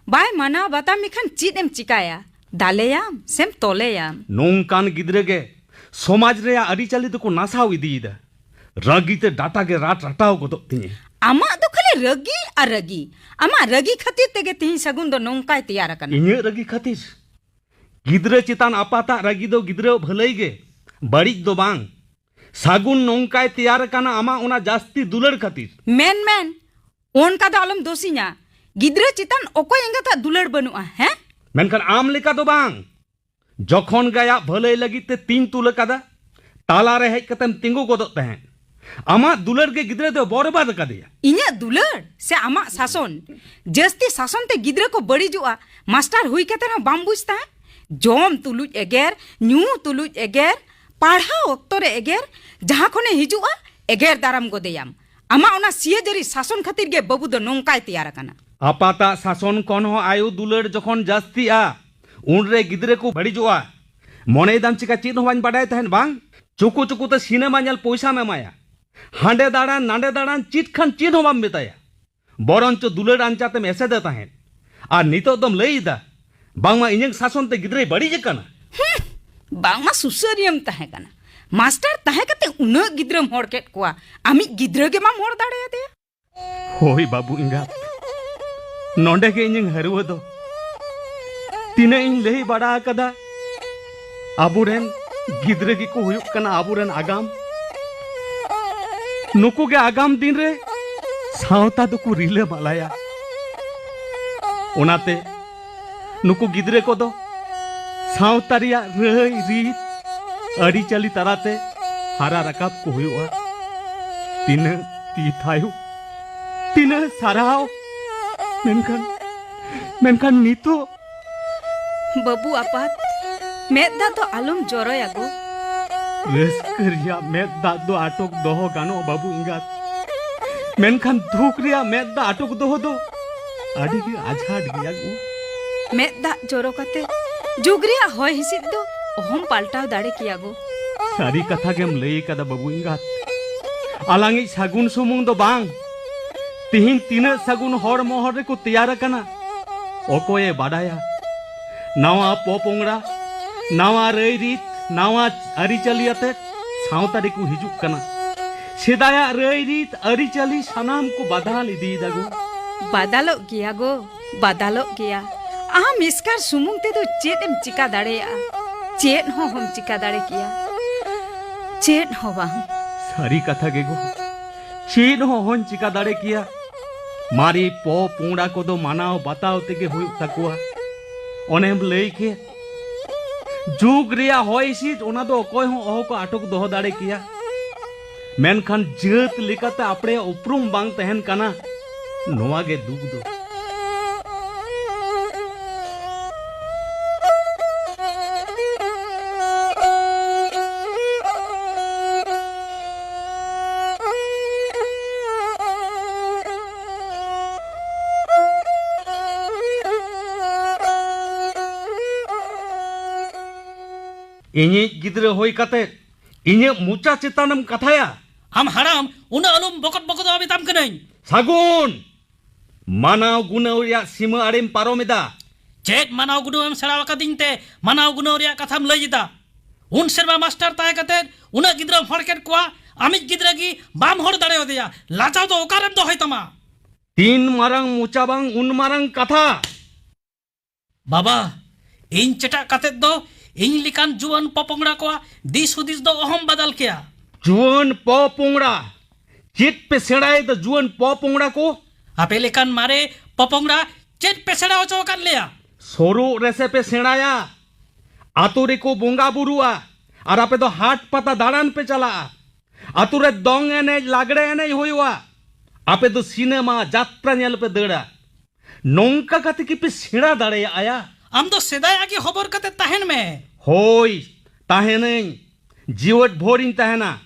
ᱵᱟᱭ ᱢᱟᱱᱟᱣ ᱵᱟᱛᱟᱣ ᱢᱮᱠᱷᱟᱱ ᱪᱮᱫ ᱮᱢ ᱪᱤᱠᱟᱭᱟ? ᱫᱟᱞᱮᱭᱟᱢ ᱥᱮᱢ ᱛᱚᱞᱮᱭᱟᱢ? ᱱᱚᱝᱠᱟᱱ ᱜᱤᱫᱽᱨᱟᱹ ᱜᱮ ᱥᱚᱢᱟᱡᱽ ᱨᱮᱭᱟᱜ ᱟᱹᱨᱤᱪᱟᱹᱞᱤ ᱫᱚᱠᱚ ᱱᱟᱥᱟᱣ ᱤᱫᱤᱭᱮᱫᱟ᱾ ᱨᱟᱹᱜᱤ ᱛᱮ ᱰᱟᱴᱟ ᱜᱮ ᱨᱟᱴ ᱨᱟᱴᱟᱣ ᱜᱚᱫᱚᱜ ᱛᱤᱧᱟᱹ᱾ ᱟᱢᱟᱜ ᱫᱚ ᱠᱷᱟᱹᱞᱤ ᱨᱟᱹᱜᱤ ᱟᱨ ᱨᱟᱹᱜᱤ᱾ ᱟᱢᱟᱜ ᱨᱟᱹᱜᱤ ᱠᱷᱟᱹᱛᱤᱨ ᱛᱮᱜᱮ ᱛᱤᱦᱤᱧ ᱥᱟᱹᱜᱩᱱ ᱫᱚ ᱱᱚᱝᱠᱟᱭ ᱛᱮᱭᱟᱨ ᱟᱠᱟᱱᱟ᱾ ᱤᱧᱟᱹᱜ ᱨᱟᱹᱜᱤ ᱠᱷᱟᱹᱛᱤᱨ? ᱜᱤᱫᱽᱨᱟᱹ ᱪᱮᱛᱟᱱ ᱟᱯᱟᱛᱟᱜ ᱨᱟᱹᱜᱤ ᱫᱚ ᱜᱤᱫᱽᱨᱟᱹᱣᱟᱜ ᱵᱷᱟᱹᱞᱟᱹᱭ ᱜᱮ, ᱵᱟᱹᱲᱤᱡ ᱫᱚ ᱵᱟᱝ᱾ ᱥᱟᱹᱜᱩᱱ ᱱᱚᱝᱠᱟᱭ ᱛᱮᱭᱟᱨ ᱟᱠᱟᱱᱟ ᱟᱢᱟᱜ ᱚᱱᱟ ᱡᱟᱹᱥᱛᱤ ᱫᱩᱞᱟᱹᱲ ᱠᱷᱟᱹᱛᱤᱨ᱾ ᱢᱮᱱ, ᱢᱮᱱ, ᱚᱱᱠᱟ ᱫᱚ ᱟᱞᱚᱢ ᱫᱳᱥᱤᱧᱟ᱾ ᱜᱤᱫᱽᱨᱟᱹ ᱪᱮᱛᱟᱱ ᱚᱠᱚᱭ ᱮᱸᱜᱟᱛᱟᱜ ᱫᱩᱞᱟᱹᱲ ᱵᱟᱹᱱᱩᱜᱼᱟ, ᱦᱮᱸ? ᱢᱮᱱᱠᱷᱟᱱ ᱟᱢ ᱞᱮᱠᱟ ᱫᱚ ᱵᱟᱝ᱾ ᱡᱚᱠᱷᱚᱱ ᱜᱮ ᱟᱭᱟᱜ ᱵᱷᱟᱹᱞᱟᱹᱭ ᱞᱟᱹᱜᱤᱫ ᱛᱮ ᱛᱤᱧ ᱛᱩᱞ ᱟᱠᱟᱫᱟ, ᱛᱟᱞᱟ ᱨᱮ ᱦᱮᱡ ᱠᱟᱛᱮᱢ ᱛᱤᱸᱜᱩ ᱜᱚᱫᱚᱜ ᱛᱟᱦᱮᱸᱫ᱾ ᱟᱢᱟᱜ ᱫᱩᱞᱟᱹᱲ ᱜᱮ ᱜᱤᱫᱽᱨᱟᱹ ᱫᱚ ᱵᱚᱨᱵᱟᱫ ᱟᱠᱟᱫᱮᱭᱟ᱾ ᱤᱧᱟᱹᱜ ᱫᱩᱞᱟᱹᱲ ᱥᱮ ᱟᱢᱟᱜ ᱥᱟᱥᱚᱱ? ᱡᱟᱹᱥᱛᱤ ᱥᱟᱥᱚᱱ ᱛᱮ ᱜᱤᱫᱽᱨᱟᱹ ᱠᱚ ᱵᱟᱹᱲᱤᱡᱚᱜᱼᱟ᱾ ᱢᱟᱥᱴᱟᱨ ᱦᱩᱭ ᱠᱟᱛᱮ ᱦᱚᱸ ᱵᱟᱢ ᱵᱩᱡᱽ ᱛᱟᱦᱮᱸᱫ? ᱡᱚᱢ ᱛᱩᱞᱩᱡ ᱮᱜᱮᱨ, ᱧᱩ ᱛᱩᱞᱩᱡ ᱮᱜᱮᱨ, ᱯᱟᱲᱦᱟᱣ ᱚᱠᱛᱚ ᱨᱮ ᱮᱜᱮᱨ, ᱡᱟᱦᱟᱸ ᱠᱷᱚᱱᱮ ᱦᱤᱡᱩᱜᱼᱟ, ᱮᱜᱮᱨ ᱫᱟᱨᱟᱢ ᱜᱚᱫᱮᱭᱟᱢ᱾ ᱟᱢᱟᱜ ᱚᱱᱟ ᱥᱤᱭᱟᱹᱡᱟᱹᱨᱤ ᱥᱟᱥᱚᱱ ᱠᱷᱟᱹᱛᱤᱨ ᱜᱮ ᱵᱟᱹᱵᱩ ᱫᱚ ᱱᱚᱝᱠᱟᱭ ᱛᱮᱭᱟᱨ ᱟᱠᱟᱱᱟ᱾ ᱟᱯᱟᱛᱟᱜ ᱥᱟᱥᱚᱱ ᱠᱷᱚᱱ ᱦᱚᱸ ᱟᱭᱳ ᱫᱩᱞᱟᱹᱲ ᱡᱚᱠᱷᱚᱱ ᱡᱟᱹᱥᱛᱤᱜᱼᱟ, ᱩᱱᱨᱮ ᱜᱤᱫᱽᱨᱟᱹ ᱠᱚ ᱵᱟᱹᱲᱤᱡᱚᱜᱼᱟ᱾ ᱢᱚᱱᱮᱭᱮᱫᱟᱢ ᱪᱤᱠᱟ ᱪᱮᱫ ᱦᱚᱸ ᱵᱟᱹᱧ ᱵᱟᱰᱟᱭ ᱛᱟᱦᱮᱸᱫ ᱵᱟᱝ? ᱪᱩᱠᱩ ᱪᱩᱠᱩ ᱛᱮ ᱥᱤᱱᱮᱢᱟ ᱧᱮᱞ ᱯᱚᱭᱥᱟᱢ ᱮᱢᱟᱭᱟ, ᱦᱟᱸᱰᱮ ᱫᱟᱬᱟᱱ ᱱᱟᱸᱰᱮ ᱫᱟᱬᱟᱱ, ᱪᱮᱫ ᱠᱷᱟᱱ ᱪᱮᱫ ᱦᱚᱸ ᱵᱟᱢ ᱢᱮᱛᱟᱭᱟ᱾ ᱵᱚᱨᱚᱱᱪᱚ ᱫᱩᱞᱟᱹᱲ ᱟᱧᱪᱟᱛᱮᱢ ᱮᱥᱮᱫᱮ ᱛᱟᱦᱮᱸᱫ᱾ ᱟᱨ ᱱᱤᱛᱚᱜ ᱫᱚᱢ ᱞᱟᱹᱭ ᱮᱫᱟ ᱵᱟᱝᱢᱟ ᱤᱧᱟᱹᱝ ᱥᱟᱥᱚᱱ ᱛᱮ ᱜᱤᱫᱽᱨᱟᱹᱭ ᱵᱟᱹᱲᱤᱡ ᱟᱠᱟᱱᱟ᱾ ᱦᱩᱸ, ᱵᱟᱝᱢᱟ ᱥᱩᱥᱟᱹᱨᱤᱭᱟᱹᱢ ᱛᱟᱦᱮᱸ ᱠᱟᱱᱟ᱾ ᱢᱟᱥᱴᱟᱨ ᱛᱟᱦᱮᱸ ᱠᱟᱛᱮ ᱩᱱᱟᱹᱜ ᱜᱤᱫᱽᱨᱟᱹᱢ ᱦᱚᱲ ᱠᱮᱫ ᱠᱚᱣᱟ, ᱟᱢᱤᱡ ᱜᱤᱫᱽᱨᱟᱹ ᱜᱮ ᱵᱟᱢ ᱦᱚᱲ ᱫᱟᱲᱮᱭᱟᱫᱮᱭᱟ᱾ ᱦᱳᱭ ᱵᱟᱹᱵᱩ ᱮᱸᱜᱟᱛ, ᱱᱚᱰᱮ ᱜᱮ ᱤᱧᱟᱹᱝ ᱦᱟᱹᱨᱣᱟᱹ ᱫᱚ᱾ ᱛᱤᱱᱟᱹᱜ ᱤᱧ ᱞᱟᱹᱭ ᱵᱟᱲᱟ ᱟᱠᱟᱫᱟ, ᱟᱵᱚᱨᱮᱱ ᱜᱤᱫᱽᱨᱟᱹ ᱜᱮᱠᱚ ᱦᱩᱭᱩᱜ ᱠᱟᱱᱟ ᱟᱵᱚᱨᱮᱱ ᱟᱜᱟᱢ᱾ ᱱᱩᱠᱩ ᱜᱮ ᱟᱜᱟᱢ ᱫᱤᱱ ᱨᱮ ᱥᱟᱶᱛᱟ ᱫᱚᱠᱚ ᱨᱤᱞᱟᱹ ᱢᱟᱞᱟᱭᱟ᱾ ᱚᱱᱟᱛᱮ ᱱᱩᱠᱩ ᱜᱤᱫᱽᱨᱟᱹ ᱠᱚᱫᱚ ᱥᱟᱶᱛᱟ ᱨᱮᱭᱟᱜ ᱨᱟᱹᱭ ᱨᱤᱛ ᱟᱹᱨᱤᱪᱟᱹᱞᱤ ᱛᱟᱞᱟᱛᱮ ᱦᱟᱨᱟ ᱨᱟᱠᱟᱵ ᱠᱚ ᱦᱩᱭᱩᱜᱼᱟ᱾ ᱛᱤᱱᱟᱹᱜ ᱛᱤ ᱛᱷᱟᱭᱚ, ᱛᱤᱱᱟᱹᱜ ᱥᱟᱨᱦᱟᱣ᱾ ᱢᱮᱱᱠᱷᱟᱱ, ᱢᱮᱱᱠᱷᱟᱱ ᱱᱤᱛᱚᱜ ᱵᱟᱹᱵᱩ ᱟᱯᱟᱛ, ᱢᱮᱫ ᱫᱟᱜ ᱫᱚ ᱟᱞᱚᱢ ᱡᱚᱨᱚᱭᱟ ᱜᱚ᱾ ᱨᱟᱹᱥᱠᱟᱹ ᱨᱮᱭᱟᱜ ᱢᱮᱫ ᱫᱟᱜ ᱫᱚ ᱟᱴᱚᱠ ᱫᱚᱦᱚ ᱜᱟᱱᱚᱜᱼᱟ ᱵᱟᱹᱵᱩ ᱮᱸᱜᱟᱛ, ᱢᱮᱱᱠᱷᱟᱱ ᱫᱩᱠ ᱨᱮᱭᱟᱜ ᱢᱮᱫ ᱫᱟᱜ ᱟᱴᱚᱠ ᱫᱚᱦᱚ ᱫᱚ ᱟᱹᱰᱤ ᱜᱮ ᱟᱡᱷᱟᱴ ᱜᱮᱭᱟ ᱜᱚ᱾ ᱢᱮᱫ ᱫᱟᱜ ᱡᱚᱨᱚ ᱠᱟᱛᱮ ᱡᱩᱜᱽ ᱨᱮᱭᱟᱜ ᱦᱚᱭ ᱦᱤᱸᱥᱤᱫ ᱫᱚ ᱚᱦᱚᱢ ᱯᱟᱞᱴᱟᱣ ᱫᱟᱲᱮ ᱠᱮᱭᱟ ᱜᱚ᱾ ᱥᱟᱹᱨᱤ ᱠᱟᱛᱷᱟ ᱜᱮᱢ ᱞᱟᱹᱭ ᱟᱠᱟᱫᱟ ᱵᱟᱹᱵᱩ ᱮᱸᱜᱟᱛ᱾ ᱟᱞᱟᱝᱤᱡ ᱥᱟᱹᱜᱩᱱ ᱥᱩᱢᱩᱝ ᱫᱚ ᱵᱟᱝ, ᱛᱤᱦᱤᱧ ᱛᱤᱱᱟᱹᱜ ᱥᱟᱹᱜᱩᱱ ᱦᱚᱲ ᱢᱚᱦᱚᱞ ᱨᱮᱠᱚ ᱛᱮᱭᱟᱨ ᱟᱠᱟᱱᱟ, ᱚᱠᱚᱭᱮ ᱵᱟᱰᱟᱭᱟ? ᱱᱟᱣᱟ ᱯᱚᱯᱚᱝᱲᱟ, ᱱᱟᱣᱟ ᱨᱟᱹᱭᱨᱤᱛ, ᱱᱟᱣᱟ ᱟᱹᱨᱤᱪᱟᱹᱞᱤ ᱟᱛᱮ ᱥᱟᱶᱛᱟ ᱨᱮᱠᱚ ᱦᱤᱡᱩᱜ ᱠᱟᱱᱟ᱾ ᱥᱮᱫᱟᱭᱟᱜ ᱨᱟᱹᱭᱨᱤᱛ, ᱟᱹᱨᱤᱪᱟᱹᱞᱤ ᱥᱟᱱᱟᱢ ᱠᱚ ᱵᱟᱫᱟᱞ ᱤᱫᱤᱭᱮᱫᱟ ᱜᱚ᱾ ᱵᱟᱫᱟᱞᱚᱜ ᱜᱮᱭᱟ ᱜᱚ, ᱵᱟᱫᱟᱞᱚᱜ ᱜᱮᱭᱟ᱾ ᱟᱢ ᱮᱥᱠᱟᱨ ᱥᱩᱢᱩᱝ ᱛᱮᱫᱚ ᱪᱮᱫ ᱮᱢ ᱪᱤᱠᱟ ᱫᱟᱲᱮᱭᱟᱜᱼᱟ? ᱪᱮᱫ ᱦᱚᱸ ᱦᱚᱢ ᱪᱤᱠᱟ ᱫᱟᱲᱮ ᱠᱮᱭᱟ, ᱪᱮᱫ ᱦᱚᱸ ᱵᱟᱝ᱾ ᱥᱟᱹᱨᱤ ᱠᱟᱛᱷᱟ ᱜᱮ ᱜᱚ, ᱪᱮᱫ ᱦᱚᱸ ᱦᱚᱧ ᱪᱤᱠᱟ ᱫᱟᱲᱮ ᱠᱮᱭᱟ᱾ ᱢᱟᱨᱮ ᱯᱚ ᱯᱩᱝᱲᱟ ᱠᱚᱫᱚ ᱢᱟᱱᱟᱣ ᱵᱟᱛᱟᱣ ᱛᱮᱜᱮ ᱦᱩᱭᱩᱜ ᱛᱟᱠᱚᱣᱟ᱾ ᱚᱱᱮᱢ ᱞᱟᱹᱭ ᱠᱮᱫ, ᱡᱩᱜᱽ ᱨᱮᱭᱟᱜ ᱦᱚᱭ ᱦᱤᱸᱥᱤᱫ, ᱚᱱᱟ ᱫᱚ ᱚᱠᱚᱭ ᱦᱚᱸ ᱚᱦᱚ ᱠᱚ ᱟᱴᱚᱠ ᱫᱚᱦᱚ ᱫᱟᱲᱮ ᱠᱮᱭᱟ᱾ ᱢᱮᱱᱠᱷᱟᱱ ᱡᱟᱹᱛ ᱞᱮᱠᱟᱛᱮ ᱟᱯᱲᱮᱭᱟᱜ ᱩᱯᱨᱩᱢ ᱵᱟᱝ ᱛᱟᱦᱮᱱ ᱠᱟᱱᱟ, ᱱᱚᱣᱟ ᱜᱮ ᱫᱩᱠ ᱫᱚ᱾ ᱤᱧᱤᱡ ᱜᱤᱫᱽᱨᱟᱹ ᱦᱩᱭ ᱠᱟᱛᱮ ᱤᱧᱟᱹᱜ ᱢᱚᱪᱟ ᱪᱮᱛᱟᱱᱮᱢ ᱠᱟᱛᱷᱟᱭᱟ? ᱟᱢ ᱦᱟᱲᱟᱢ, ᱩᱱᱟᱹᱜ ᱟᱞᱚᱢ ᱵᱚᱠᱚᱛ ᱵᱚᱠᱚᱛᱚᱜᱼᱟ ᱢᱮᱛᱟᱢ ᱠᱟᱹᱱᱟᱹᱧ᱾ ᱥᱟᱹᱜᱩᱱ! ᱢᱟᱱᱟᱣ ᱜᱩᱱᱟᱹᱣ ᱨᱮᱭᱟᱜ ᱥᱤᱢᱟᱹ ᱟᱲᱮᱢ ᱯᱟᱨᱚᱢ ᱮᱫᱟ᱾ ᱪᱮᱫ ᱢᱟᱱᱟᱣ ᱜᱩᱱᱟᱹᱣ ᱮᱢ ᱥᱮᱬᱟ ᱟᱠᱟᱫᱤᱧ ᱛᱮ ᱢᱟᱱᱟᱣ ᱜᱩᱱᱟᱹᱣ ᱨᱮᱭᱟᱜ ᱠᱟᱛᱷᱟᱢ ᱞᱟᱹᱭ ᱮᱫᱟ? ᱩᱱ ᱥᱮᱨᱢᱟ ᱢᱟᱥᱴᱟᱨ ᱛᱟᱦᱮᱸ ᱠᱟᱛᱮ ᱩᱱᱟᱹᱜ ᱜᱤᱫᱽᱨᱟᱹᱢ ᱦᱚᱲ ᱠᱮᱫ ᱠᱚᱣᱟ, ᱟᱢᱤᱡ ᱜᱤᱫᱽᱨᱟᱹ ᱜᱮ ᱵᱟᱢ ᱦᱚᱲ ᱫᱟᱲᱮᱭᱟᱫᱮᱭᱟ᱾ ᱞᱟᱡᱟᱣ ᱫᱚ ᱚᱠᱟᱨᱮᱢ ᱫᱚᱦᱚᱭ ᱛᱟᱢᱟ? ᱛᱤᱱ ᱢᱟᱨᱟᱝ ᱢᱚᱪᱟ ᱵᱟᱝ ᱩᱱ ᱢᱟᱨᱟᱝ ᱠᱟᱛᱷᱟ᱾ ᱵᱟᱵᱟ, ᱤᱧ ᱪᱮᱴᱟᱜ ᱠᱟᱛᱮ ᱫᱚ ᱤᱧ ᱞᱮᱠᱟᱱ ᱡᱩᱣᱟᱹᱱ ᱯᱚᱯᱚᱝᱲᱟ ᱠᱚᱣᱟᱜ ᱫᱤᱥ ᱦᱩᱫᱤᱥ ᱫᱚ ᱚᱦᱚᱢ ᱵᱟᱫᱟᱞ ᱠᱮᱭᱟ᱾ ᱡᱩᱣᱟᱹᱱ ᱯᱚᱯᱚᱝᱲᱟ? ᱪᱮᱫ ᱯᱮ ᱥᱮᱬᱟᱭᱮᱫᱟ ᱡᱩᱣᱟᱹᱱ ᱯᱚᱯᱚᱝᱲᱟ ᱠᱚ? ᱟᱯᱮ ᱞᱮᱠᱟᱱ ᱢᱟᱨᱮ ᱯᱚᱯᱚᱝᱲᱟ ᱪᱮᱫ ᱯᱮ ᱥᱮᱬᱟ ᱦᱚᱪᱚ ᱟᱠᱟᱫ ᱞᱮᱭᱟ? ᱥᱳᱨᱳᱜ ᱨᱮᱥᱮ ᱯᱮ ᱥᱮᱬᱟᱭᱟ᱾ ᱟᱛᱳ ᱨᱮᱠᱚ ᱵᱚᱸᱜᱟ ᱵᱩᱨᱩᱜᱼᱟ ᱟᱨ ᱟᱯᱮ ᱫᱚ ᱦᱟᱴ ᱯᱟᱛᱟ ᱫᱟᱬᱟᱱ ᱯᱮ ᱪᱟᱞᱟᱜᱼᱟ᱾ ᱟᱛᱳ ᱨᱮ ᱫᱚᱝ ᱮᱱᱮᱡ, ᱞᱟᱜᱽᱲᱮ ᱮᱱᱮᱡ ᱦᱩᱭᱩᱜᱼᱟ᱾ ᱟᱯᱮ ᱫᱚ ᱥᱤᱱᱮᱢᱟ, ᱡᱟᱛᱨᱟ ᱧᱮᱞ ᱯᱮ ᱫᱟᱹᱲᱟ᱾ ᱱᱚᱝᱠᱟ ᱠᱟᱛᱮ ᱠᱤ ᱯᱮ ᱥᱮᱬᱟ ᱫᱟᱲᱮᱭᱟᱜᱼᱟ? ᱟᱢ ᱫᱚ ᱥᱮᱫᱟᱭᱟᱜ ᱜᱮ ᱦᱚᱵᱚᱨ ᱠᱟᱛᱮ ᱛᱟᱦᱮᱱ ᱢᱮ᱾ ᱦᱳᱭ, ᱛᱟᱦᱮᱱᱟᱹᱧ᱾ ᱡᱤᱣᱮᱫ ᱵᱷᱳᱨᱤᱧ ᱛᱟᱦᱮᱱᱟ᱾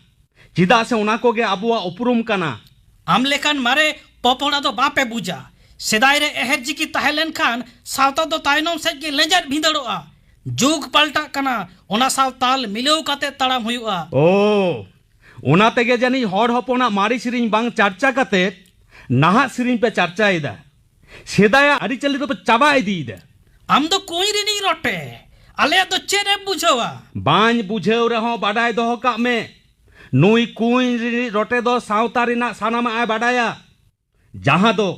ᱪᱮᱫᱟᱜ ᱥᱮ ᱚᱱᱟ ᱠᱚᱜᱮ ᱟᱵᱚᱣᱟᱜ ᱩᱯᱨᱩᱢ ᱠᱟᱱᱟ᱾ ᱟᱢ ᱞᱮᱠᱟᱱ ᱢᱟᱨᱮ ᱯᱚᱯᱚᱲᱟ ᱫᱚ ᱵᱟᱯᱮ ᱵᱩᱡᱟ᱾ ᱥᱮᱫᱟᱭ ᱨᱮ ᱮᱦᱮᱨ ᱡᱤᱠᱤ ᱛᱟᱦᱮᱸ ᱞᱮᱱᱠᱷᱟᱱ ᱥᱟᱶᱛᱟ ᱫᱚ ᱛᱟᱭᱱᱚᱢ ᱥᱮᱫ ᱜᱮ ᱞᱮᱸᱡᱮᱫ ᱵᱷᱤᱸᱫᱟᱹᱲᱚᱜᱼᱟ᱾ ᱡᱩᱜᱽ ᱯᱟᱞᱴᱟᱜ ᱠᱟᱱᱟ, ᱚᱱᱟ ᱥᱟᱶ ᱛᱟᱞ ᱢᱤᱞᱟᱹᱣ ᱠᱟᱛᱮ ᱛᱟᱲᱟᱢ ᱦᱩᱭᱩᱜᱼᱟ᱾ ᱳ, ᱚᱱᱟ ᱛᱮᱜᱮ ᱡᱟᱹᱱᱤᱡ ᱦᱚᱲ ᱦᱚᱯᱚᱱᱟᱜ ᱢᱟᱨᱮ ᱥᱮᱨᱮᱧ ᱵᱟᱝ ᱪᱟᱨᱪᱟ ᱠᱟᱛᱮ ᱱᱟᱦᱟᱜ ᱥᱮᱨᱮᱧ ᱯᱮ ᱪᱟᱨᱪᱟᱭᱮᱫᱟ᱾ ᱥᱮᱫᱟᱭᱟᱜ ᱟᱹᱨᱤᱪᱟᱹᱞᱤ ᱫᱚᱯᱮ ᱪᱟᱵᱟ ᱤᱫᱤᱭᱮᱫᱟ᱾ ᱟᱢ ᱫᱚ ᱠᱩᱸᱧ ᱨᱤᱱᱤᱡ ᱨᱚᱴᱮ, ᱟᱞᱮᱭᱟᱜ ᱫᱚ ᱪᱮᱫ ᱮᱢ ᱵᱩᱡᱷᱟᱹᱣᱟ? ᱵᱟᱹᱧ ᱵᱩᱡᱷᱟᱹᱣ ᱨᱮᱦᱚᱸ ᱵᱟᱰᱟᱭ ᱫᱚᱦᱚ ᱠᱟᱜ ᱢᱮ, ᱱᱩᱭ ᱠᱩᱸᱧ ᱨᱤᱱᱤᱡ ᱨᱚᱴᱮ ᱫᱚ ᱥᱟᱶᱛᱟ ᱨᱮᱱᱟᱜ ᱥᱟᱱᱟᱢᱟᱜ ᱮ ᱵᱟᱰᱟᱭᱟ, ᱡᱟᱦᱟᱸ ᱫᱚ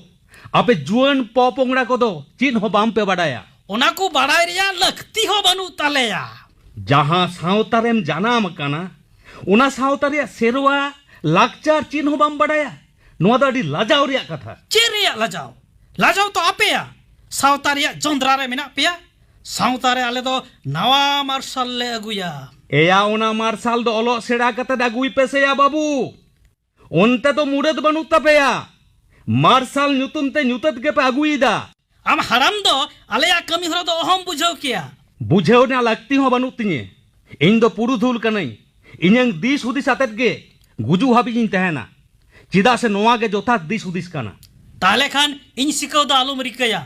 ᱟᱯᱮ ᱡᱩᱣᱟᱹᱱ ᱯᱚᱯᱚᱝᱲᱟ ᱠᱚᱫᱚ ᱪᱮᱫ ᱦᱚᱸ ᱵᱟᱝ ᱯᱮ ᱵᱟᱰᱟᱭᱟ᱾ ᱚᱱᱟ ᱠᱚ ᱵᱟᱰᱟᱭ ᱨᱮᱭᱟᱜ ᱞᱟᱹᱠᱛᱤ ᱦᱚᱸ ᱵᱟᱹᱱᱩᱜ ᱛᱟᱞᱮᱭᱟ᱾ ᱡᱟᱦᱟᱸ ᱥᱟᱶᱛᱟ ᱨᱮᱢ ᱡᱟᱱᱟᱢ ᱟᱠᱟᱱᱟ, ᱚᱱᱟ ᱥᱟᱶᱛᱟ ᱨᱮᱭᱟᱜ ᱥᱮᱨᱣᱟ, ᱞᱟᱠᱪᱟᱨ ᱪᱮᱫ ᱦᱚᱸ ᱵᱟᱢ ᱵᱟᱰᱟᱭᱟ᱾ ᱱᱚᱣᱟ ᱫᱚ ᱟᱹᱰᱤ ᱞᱟᱡᱟᱣ ᱨᱮᱭᱟᱜ ᱠᱟᱛᱷᱟ᱾ ᱪᱮᱫ ᱨᱮᱭᱟᱜ ᱞᱟᱡᱟᱣ? ᱞᱟᱡᱟᱣ ᱛᱚ ᱟᱯᱮᱭᱟ᱾ ᱥᱟᱶᱛᱟ ᱨᱮᱭᱟᱜ ᱡᱚᱸᱫᱽᱨᱟ ᱨᱮ ᱢᱮᱱᱟᱜ ᱯᱮᱭᱟ᱾ ᱥᱟᱶᱛᱟ ᱨᱮ ᱟᱞᱮ ᱫᱚ ᱱᱟᱣᱟ ᱢᱟᱨᱥᱟᱞ ᱞᱮ ᱟᱹᱜᱩᱭᱟ᱾ ᱮᱭᱟ, ᱚᱱᱟ ᱢᱟᱨᱥᱟᱞ ᱫᱚ ᱚᱞᱚᱜ ᱥᱮᱬᱟ ᱠᱟᱛᱮ ᱟᱹᱜᱩᱭ ᱯᱮ ᱥᱮᱭᱟ ᱵᱟᱹᱵᱩ᱾ ᱚᱱᱛᱮ ᱫᱚ ᱢᱩᱨᱟᱹᱫ ᱵᱟᱹᱱᱩᱜ ᱛᱟᱯᱮᱭᱟ᱾ ᱢᱟᱨᱥᱟᱞ ᱧᱩᱛᱩᱢ ᱛᱮ ᱧᱩᱛᱟᱹᱛ ᱜᱮᱯᱮ ᱟᱹᱜᱩᱭᱮᱫᱟ᱾ ᱟᱢ ᱦᱟᱲᱟᱢ ᱫᱚ ᱟᱞᱮᱭᱟᱜ ᱠᱟᱹᱢᱤ ᱦᱚᱨᱟ ᱫᱚ ᱚᱦᱚᱢ ᱵᱩᱡᱷᱟᱹᱣ ᱠᱮᱭᱟ᱾ ᱵᱩᱡᱷᱟᱹᱣ ᱨᱮᱱᱟᱜ ᱞᱟᱹᱠᱛᱤ ᱦᱚᱸ ᱵᱟᱹᱱᱩᱜ ᱛᱤᱧᱟᱹ᱾ ᱤᱧ ᱫᱚ ᱯᱩᱨᱩᱫᱷᱩᱞ ᱠᱟᱹᱱᱟᱹᱧ᱾ ᱤᱧᱟᱹᱝ ᱫᱤᱥ ᱦᱩᱫᱤᱥ ᱟᱛᱮᱫ ᱜᱮ ᱜᱩᱡᱩᱜ ᱦᱟᱹᱵᱤᱡ ᱤᱧ ᱛᱟᱦᱮᱱᱟ᱾ ᱪᱮᱫᱟᱜ ᱥᱮ ᱱᱚᱣᱟ ᱜᱮ ᱡᱚᱛᱷᱟᱛ ᱫᱤᱥ ᱦᱩᱫᱤᱥ ᱠᱟᱱᱟ᱾ ᱛᱟᱦᱞᱮ ᱠᱷᱟᱱ ᱤᱧ ᱥᱤᱠᱟᱹᱣ ᱫᱚ ᱟᱞᱚᱢ ᱨᱤᱠᱟᱹᱭᱟ᱾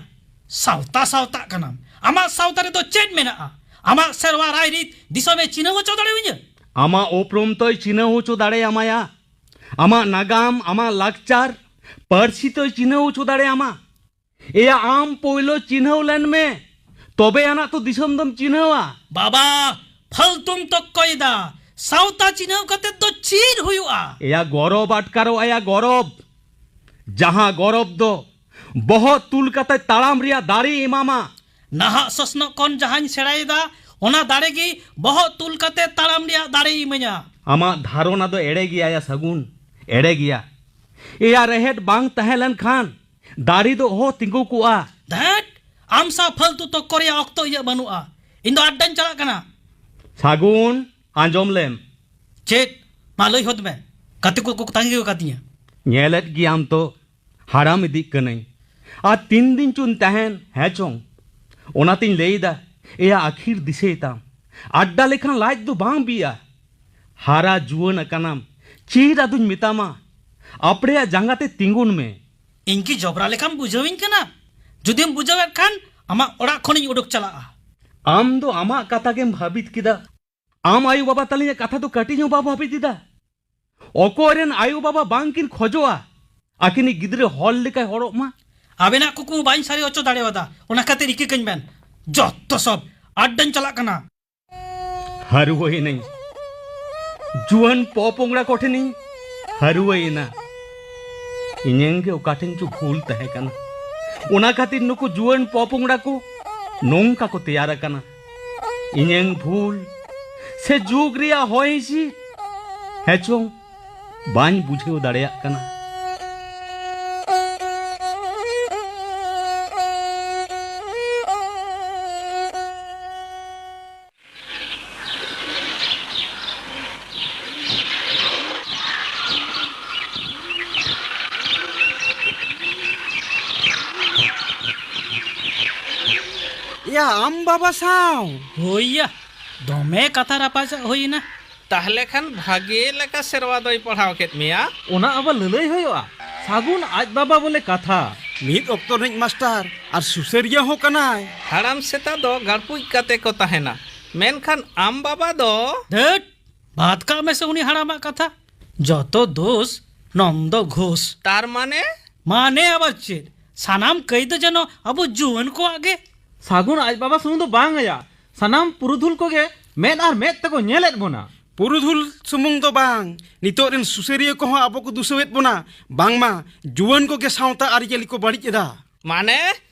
ᱥᱟᱶᱛᱟ ᱥᱟᱶᱛᱟᱜ ᱠᱟᱱᱟᱢ᱾ ᱟᱢᱟᱜ ᱥᱟᱶᱛᱟ ᱨᱮᱫᱚ ᱪᱮᱫ ᱢᱮᱱᱟᱜᱼᱟ? ᱟᱢᱟᱜ ᱥᱮᱨᱣᱟ ᱨᱟᱭᱨᱤᱛ ᱫᱤᱥᱚᱢᱮ ᱪᱤᱱᱦᱟᱹᱣ ᱦᱚᱪᱚ ᱫᱟᱲᱮᱭᱟᱹᱧᱟᱹ? ᱟᱢᱟᱜ ᱩᱯᱨᱩᱢ ᱛᱚᱭ ᱪᱤᱱᱦᱟᱹᱣ ᱦᱚᱪᱚ ᱫᱟᱲᱮᱭᱟᱢᱟᱭᱟ᱾ ᱟᱢᱟᱜ ᱱᱟᱜᱟᱢ, ᱟᱢᱟᱜ ᱞᱟᱠᱪᱟᱨ, ᱯᱟᱹᱨᱥᱤ ᱛᱚᱭ ᱪᱤᱱᱦᱟᱹᱣ ᱦᱚᱪᱚ ᱫᱟᱲᱮᱭᱟᱢᱟ᱾ ᱮᱭᱟ, ᱟᱢ ᱯᱳᱭᱞᱳ ᱪᱤᱱᱦᱟᱹᱣ ᱞᱮᱱ ᱢᱮ, ᱛᱚᱵᱮ ᱟᱱᱟᱜ ᱛᱚ ᱫᱤᱥᱚᱢ ᱫᱚᱢ ᱪᱤᱱᱦᱟᱹᱣᱟ᱾ ᱵᱟᱵᱟ, ᱯᱷᱟᱞᱛᱩᱢ ᱛᱚᱠᱠᱚᱭᱮᱫᱟ᱾ ᱥᱟᱶᱛᱟ ᱪᱤᱱᱦᱟᱹᱣ ᱠᱟᱛᱮ ᱫᱚ ᱪᱮᱫ ᱦᱩᱭᱩᱜᱼᱟ? ᱮᱭᱟ, ᱜᱚᱨᱚᱵ ᱟᱴᱠᱟᱨᱚᱜᱼᱟ ᱭᱟ, ᱜᱚᱨᱚᱵ᱾ ᱡᱟᱦᱟᱸ ᱜᱚᱨᱚᱵ ᱫᱚ ᱵᱚᱦᱚᱜ ᱛᱩᱞ ᱠᱟᱛᱮ ᱛᱟᱲᱟᱢ ᱨᱮᱭᱟᱜ ᱫᱟᱲᱮᱭ ᱮᱢᱟᱢᱟ᱾ ᱱᱟᱦᱟᱜ ᱥᱚᱥᱱᱚᱜ ᱠᱷᱚᱱ ᱡᱟᱦᱟᱸᱧ ᱥᱮᱬᱟᱭᱮᱫᱟ, ᱚᱱᱟ ᱫᱟᱲᱮ ᱜᱮ ᱵᱚᱦᱚᱜ ᱛᱩᱞ ᱠᱟᱛᱮ ᱛᱟᱲᱟᱢ ᱨᱮᱭᱟᱜ ᱫᱟᱲᱮᱭ ᱤᱢᱟᱹᱧᱟ᱾ ᱟᱢᱟᱜ ᱫᱷᱟᱨᱚᱱᱟ ᱫᱚ ᱮᱲᱮ ᱜᱮᱭᱟ ᱭᱟ ᱥᱟᱹᱜᱩᱱ, ᱮᱲᱮ ᱜᱮᱭᱟ᱾ ᱮᱭᱟ, ᱨᱮᱦᱮᱫ ᱵᱟᱝ ᱛᱟᱦᱮᱸ ᱞᱮᱱ ᱠᱷᱟᱱ ᱫᱟᱨᱮ ᱫᱚ ᱚᱦᱚ ᱛᱤᱸᱜᱩ ᱠᱚᱜᱼᱟ᱾ ᱫᱷᱮᱴ, ᱟᱢ ᱥᱟᱶ ᱯᱷᱟᱞᱛᱩ ᱛᱚᱠᱠᱚ ᱨᱮᱭᱟᱜ ᱚᱠᱛᱚ ᱤᱧᱟᱹᱜ ᱵᱟᱹᱱᱩᱜᱼᱟ᱾ ᱤᱧ ᱫᱚ ᱟᱰᱰᱟᱧ ᱪᱟᱞᱟᱜ ᱠᱟᱱᱟ᱾ ᱥᱟᱹᱜᱩᱱ, ᱟᱸᱡᱚᱢ ᱞᱮᱢ᱾ ᱪᱮᱫ? ᱢᱟ ᱞᱟᱹᱭ ᱦᱚᱫ ᱢᱮ, ᱜᱟᱛᱮ ᱠᱚ ᱠᱚ ᱛᱟᱺᱜᱤ ᱟᱠᱟᱫᱤᱧᱟ᱾ ᱧᱮᱞᱮᱫ ᱜᱮᱭᱟᱢ ᱛᱚ, ᱦᱟᱲᱟᱢ ᱤᱫᱤᱜ ᱠᱟᱹᱱᱟᱹᱧ᱾ ᱟᱨ ᱛᱤᱱ ᱫᱤᱱ ᱪᱚᱧ ᱛᱟᱦᱮᱱ, ᱦᱮᱸ ᱪᱚᱝ? ᱚᱱᱟᱛᱤᱧ ᱞᱟᱹᱭᱫᱟ, ᱮᱭᱟ, ᱟᱹᱠᱷᱤᱨ ᱫᱤᱥᱟᱹᱭ ᱛᱟᱢ, ᱟᱰᱰᱟ ᱞᱮᱠᱷᱟᱱ ᱞᱟᱡ ᱫᱚ ᱵᱟᱝ ᱵᱤᱜᱼᱟ᱾ ᱦᱟᱨᱟ ᱡᱩᱣᱟᱹᱱ ᱟᱠᱟᱱᱟᱢ, ᱪᱮᱫ ᱟᱫᱚᱧ ᱢᱮᱛᱟᱢᱟ? ᱟᱯᱲᱮᱭᱟᱜ ᱡᱟᱸᱜᱟ ᱛᱮ ᱛᱤᱸᱜᱩᱱ ᱢᱮ᱾ ᱤᱧ ᱠᱤ ᱡᱚᱵᱽᱨᱟ ᱞᱮᱠᱟᱢ ᱵᱩᱡᱷᱟᱹᱣᱤᱧ ᱠᱟᱱᱟ? ᱡᱩᱫᱤᱢ ᱵᱩᱡᱷᱟᱹᱣᱮᱫ ᱠᱷᱟᱱ, ᱟᱢᱟᱜ ᱚᱲᱟᱜ ᱠᱷᱚᱱᱤᱧ ᱩᱰᱩᱠ ᱪᱟᱞᱟᱜᱼᱟ᱾ ᱟᱢ ᱫᱚ ᱟᱢᱟᱜ ᱠᱟᱛᱷᱟ ᱜᱮᱢ ᱵᱷᱟᱹᱵᱤᱛ ᱠᱮᱫᱟ᱾ ᱟᱢ ᱟᱭᱳ ᱵᱟᱵᱟ ᱛᱟᱹᱞᱤᱧᱟᱜ ᱠᱟᱛᱷᱟ ᱫᱚ ᱠᱟᱹᱴᱤᱡ ᱦᱚᱸ ᱵᱟᱢ ᱵᱷᱟᱹᱵᱤᱛ ᱮᱫᱟ᱾ ᱚᱠᱚᱭ ᱨᱮᱱ ᱟᱭᱳ ᱵᱟᱵᱟ ᱵᱟᱝ ᱠᱤᱱ ᱠᱷᱚᱡᱚᱜᱼᱟ ᱟᱹᱠᱤᱱᱤᱡ ᱜᱤᱫᱽᱨᱟᱹ ᱦᱚᱲ ᱞᱮᱠᱟᱭ ᱦᱚᱲᱚᱜ ᱢᱟ? ᱟᱵᱮᱱᱟᱜ ᱠᱩᱠᱢᱩ ᱵᱟᱹᱧ ᱥᱟᱹᱨᱤ ᱦᱚᱪᱚ ᱫᱟᱲᱮᱭᱟᱫᱟ, ᱚᱱᱟ ᱠᱷᱟᱹᱛᱤᱨ ᱤᱠᱟᱹ ᱠᱟᱹᱧ ᱵᱮᱱ᱾ ᱡᱚᱛᱚ ᱥᱚᱵ ᱟᱰᱰᱟᱧ ᱪᱟᱞᱟᱜ ᱠᱟᱱᱟ᱾ ᱦᱟᱹᱨᱣᱟᱹᱭᱮᱱᱟᱹᱧ᱾ ᱡᱩᱣᱟᱹᱱ ᱯᱚᱯᱚᱝᱲᱟ ᱠᱚᱴᱷᱮᱱᱤᱧ ᱦᱟᱹᱨᱣᱟᱹᱭᱮᱱᱟ᱾ ᱤᱧᱟᱹᱝ ᱜᱮ ᱚᱠᱟ ᱴᱷᱮᱱ ᱪᱚ ᱵᱷᱩᱞ ᱛᱟᱦᱮᱸ ᱠᱟᱱᱟ᱾ ᱚᱱᱟ ᱠᱷᱟᱹᱛᱤᱨ ᱱᱩᱠᱩ ᱡᱩᱣᱟᱹᱱ ᱯᱚᱯᱚᱝᱲᱟ ᱠᱚ ᱱᱚᱝᱠᱟ ᱠᱚ ᱛᱮᱭᱟᱨ ᱟᱠᱟᱱᱟ᱾ ᱤᱧᱟᱹᱝ ᱵᱷᱩᱞ ᱥᱮ ᱡᱩᱜᱽ ᱨᱮᱭᱟᱜ ᱦᱚᱭ ᱦᱤᱸᱥᱤᱫ? ᱦᱮᱸ ᱪᱚᱝ, ᱵᱟᱹᱧ ᱵᱩᱡᱷᱟᱹᱣ ᱫᱟᱲᱮᱭᱟᱜ ᱠᱟᱱᱟ᱾ ᱭᱟ, ᱟᱢ ᱵᱟᱵᱟ ᱥᱟᱶ? ᱦᱳᱭ ᱭᱟ, ᱫᱚᱢᱮ ᱠᱟᱛᱷᱟ ᱨᱟᱯᱟᱪᱟᱜ ᱦᱩᱭᱮᱱᱟ᱾ ᱛᱟᱦᱞᱮ ᱠᱷᱟᱱ ᱵᱷᱟᱜᱮ ᱞᱮᱠᱟ ᱥᱮᱨᱣᱟ ᱫᱚᱭ ᱯᱟᱲᱦᱟᱣ ᱠᱮᱫ ᱢᱮᱭᱟ᱾ ᱚᱱᱟ ᱟᱵᱟᱨ ᱞᱟᱹᱞᱟᱹᱭ ᱦᱩᱭᱩᱜᱼᱟ? ᱥᱟᱹᱜᱩᱱ ᱟᱡ ᱵᱟᱵᱟ ᱵᱚᱞᱮ ᱠᱟᱛᱷᱟ᱾ ᱢᱤᱫ ᱚᱠᱛᱚ ᱨᱤᱱᱤᱡ ᱢᱟᱥᱴᱟᱨ ᱟᱨ ᱥᱩᱥᱟᱹᱨᱤᱭᱟᱹ ᱦᱚᱸ ᱠᱟᱱᱟᱭ᱾ ᱦᱟᱲᱟᱢ ᱥᱮᱛᱟ ᱫᱚ ᱜᱟᱲᱯᱩᱡ ᱠᱟᱛᱮ ᱠᱚ ᱛᱟᱦᱮᱱᱟ, ᱢᱮᱱᱠᱷᱟᱱ ᱟᱢ ᱵᱟᱵᱟ ᱫᱚ᱾ ᱫᱷᱟᱹᱴ! ᱵᱟᱫ ᱠᱟᱜ ᱢᱮᱥᱮ ᱩᱱᱤ ᱦᱟᱲᱟᱢᱟᱜ ᱠᱟᱛᱷᱟ᱾ ᱡᱚᱛᱚ ᱫᱳᱥ ᱱᱚᱱᱫᱚ ᱜᱷᱳᱥ᱾ ᱛᱟᱨ ᱢᱟᱱᱮ? ᱢᱟᱱᱮ ᱟᱵᱟᱨ ᱪᱮᱫ? ᱥᱟᱱᱟᱢ ᱠᱟᱹᱭ ᱫᱚ ᱡᱮᱱᱚ ᱟᱵᱚ ᱡᱩᱣᱟᱹᱱ ᱠᱚᱣᱟᱜ ᱜᱮ᱾ ᱥᱟᱹᱜᱩᱱ ᱟᱡ ᱵᱟᱵᱟ ᱥᱩᱢᱩᱝ ᱫᱚ ᱵᱟᱝ ᱭᱟ, ᱥᱟᱱᱟᱢ ᱯᱩᱨᱩᱫᱷᱩᱞ ᱠᱚᱜᱮ ᱢᱮᱫ ᱟᱨ ᱢᱮᱫ ᱛᱮᱠᱚ ᱧᱮᱞᱮᱫ ᱵᱚᱱᱟ᱾ ᱯᱩᱨᱩᱫᱷᱩᱞ ᱥᱩᱢᱩᱝ ᱫᱚ ᱵᱟᱝ, ᱱᱤᱛᱚᱜ ᱨᱮᱱ ᱥᱩᱥᱟᱹᱨᱤᱭᱟᱹ ᱠᱚᱦᱚᱸ ᱟᱵᱚ ᱠᱚ ᱫᱩᱥᱟᱹᱣᱮᱫ ᱵᱚᱱᱟ, ᱵᱟᱝᱢᱟ ᱡᱩᱣᱟᱹᱱ ᱠᱚᱜᱮ ᱥᱟᱶᱛᱟ ᱟᱹᱨᱤᱪᱟᱹᱞᱤ ᱠᱚ ᱵᱟᱹᱲᱤᱡ ᱮᱫᱟ᱾ ᱢᱟᱱᱮ,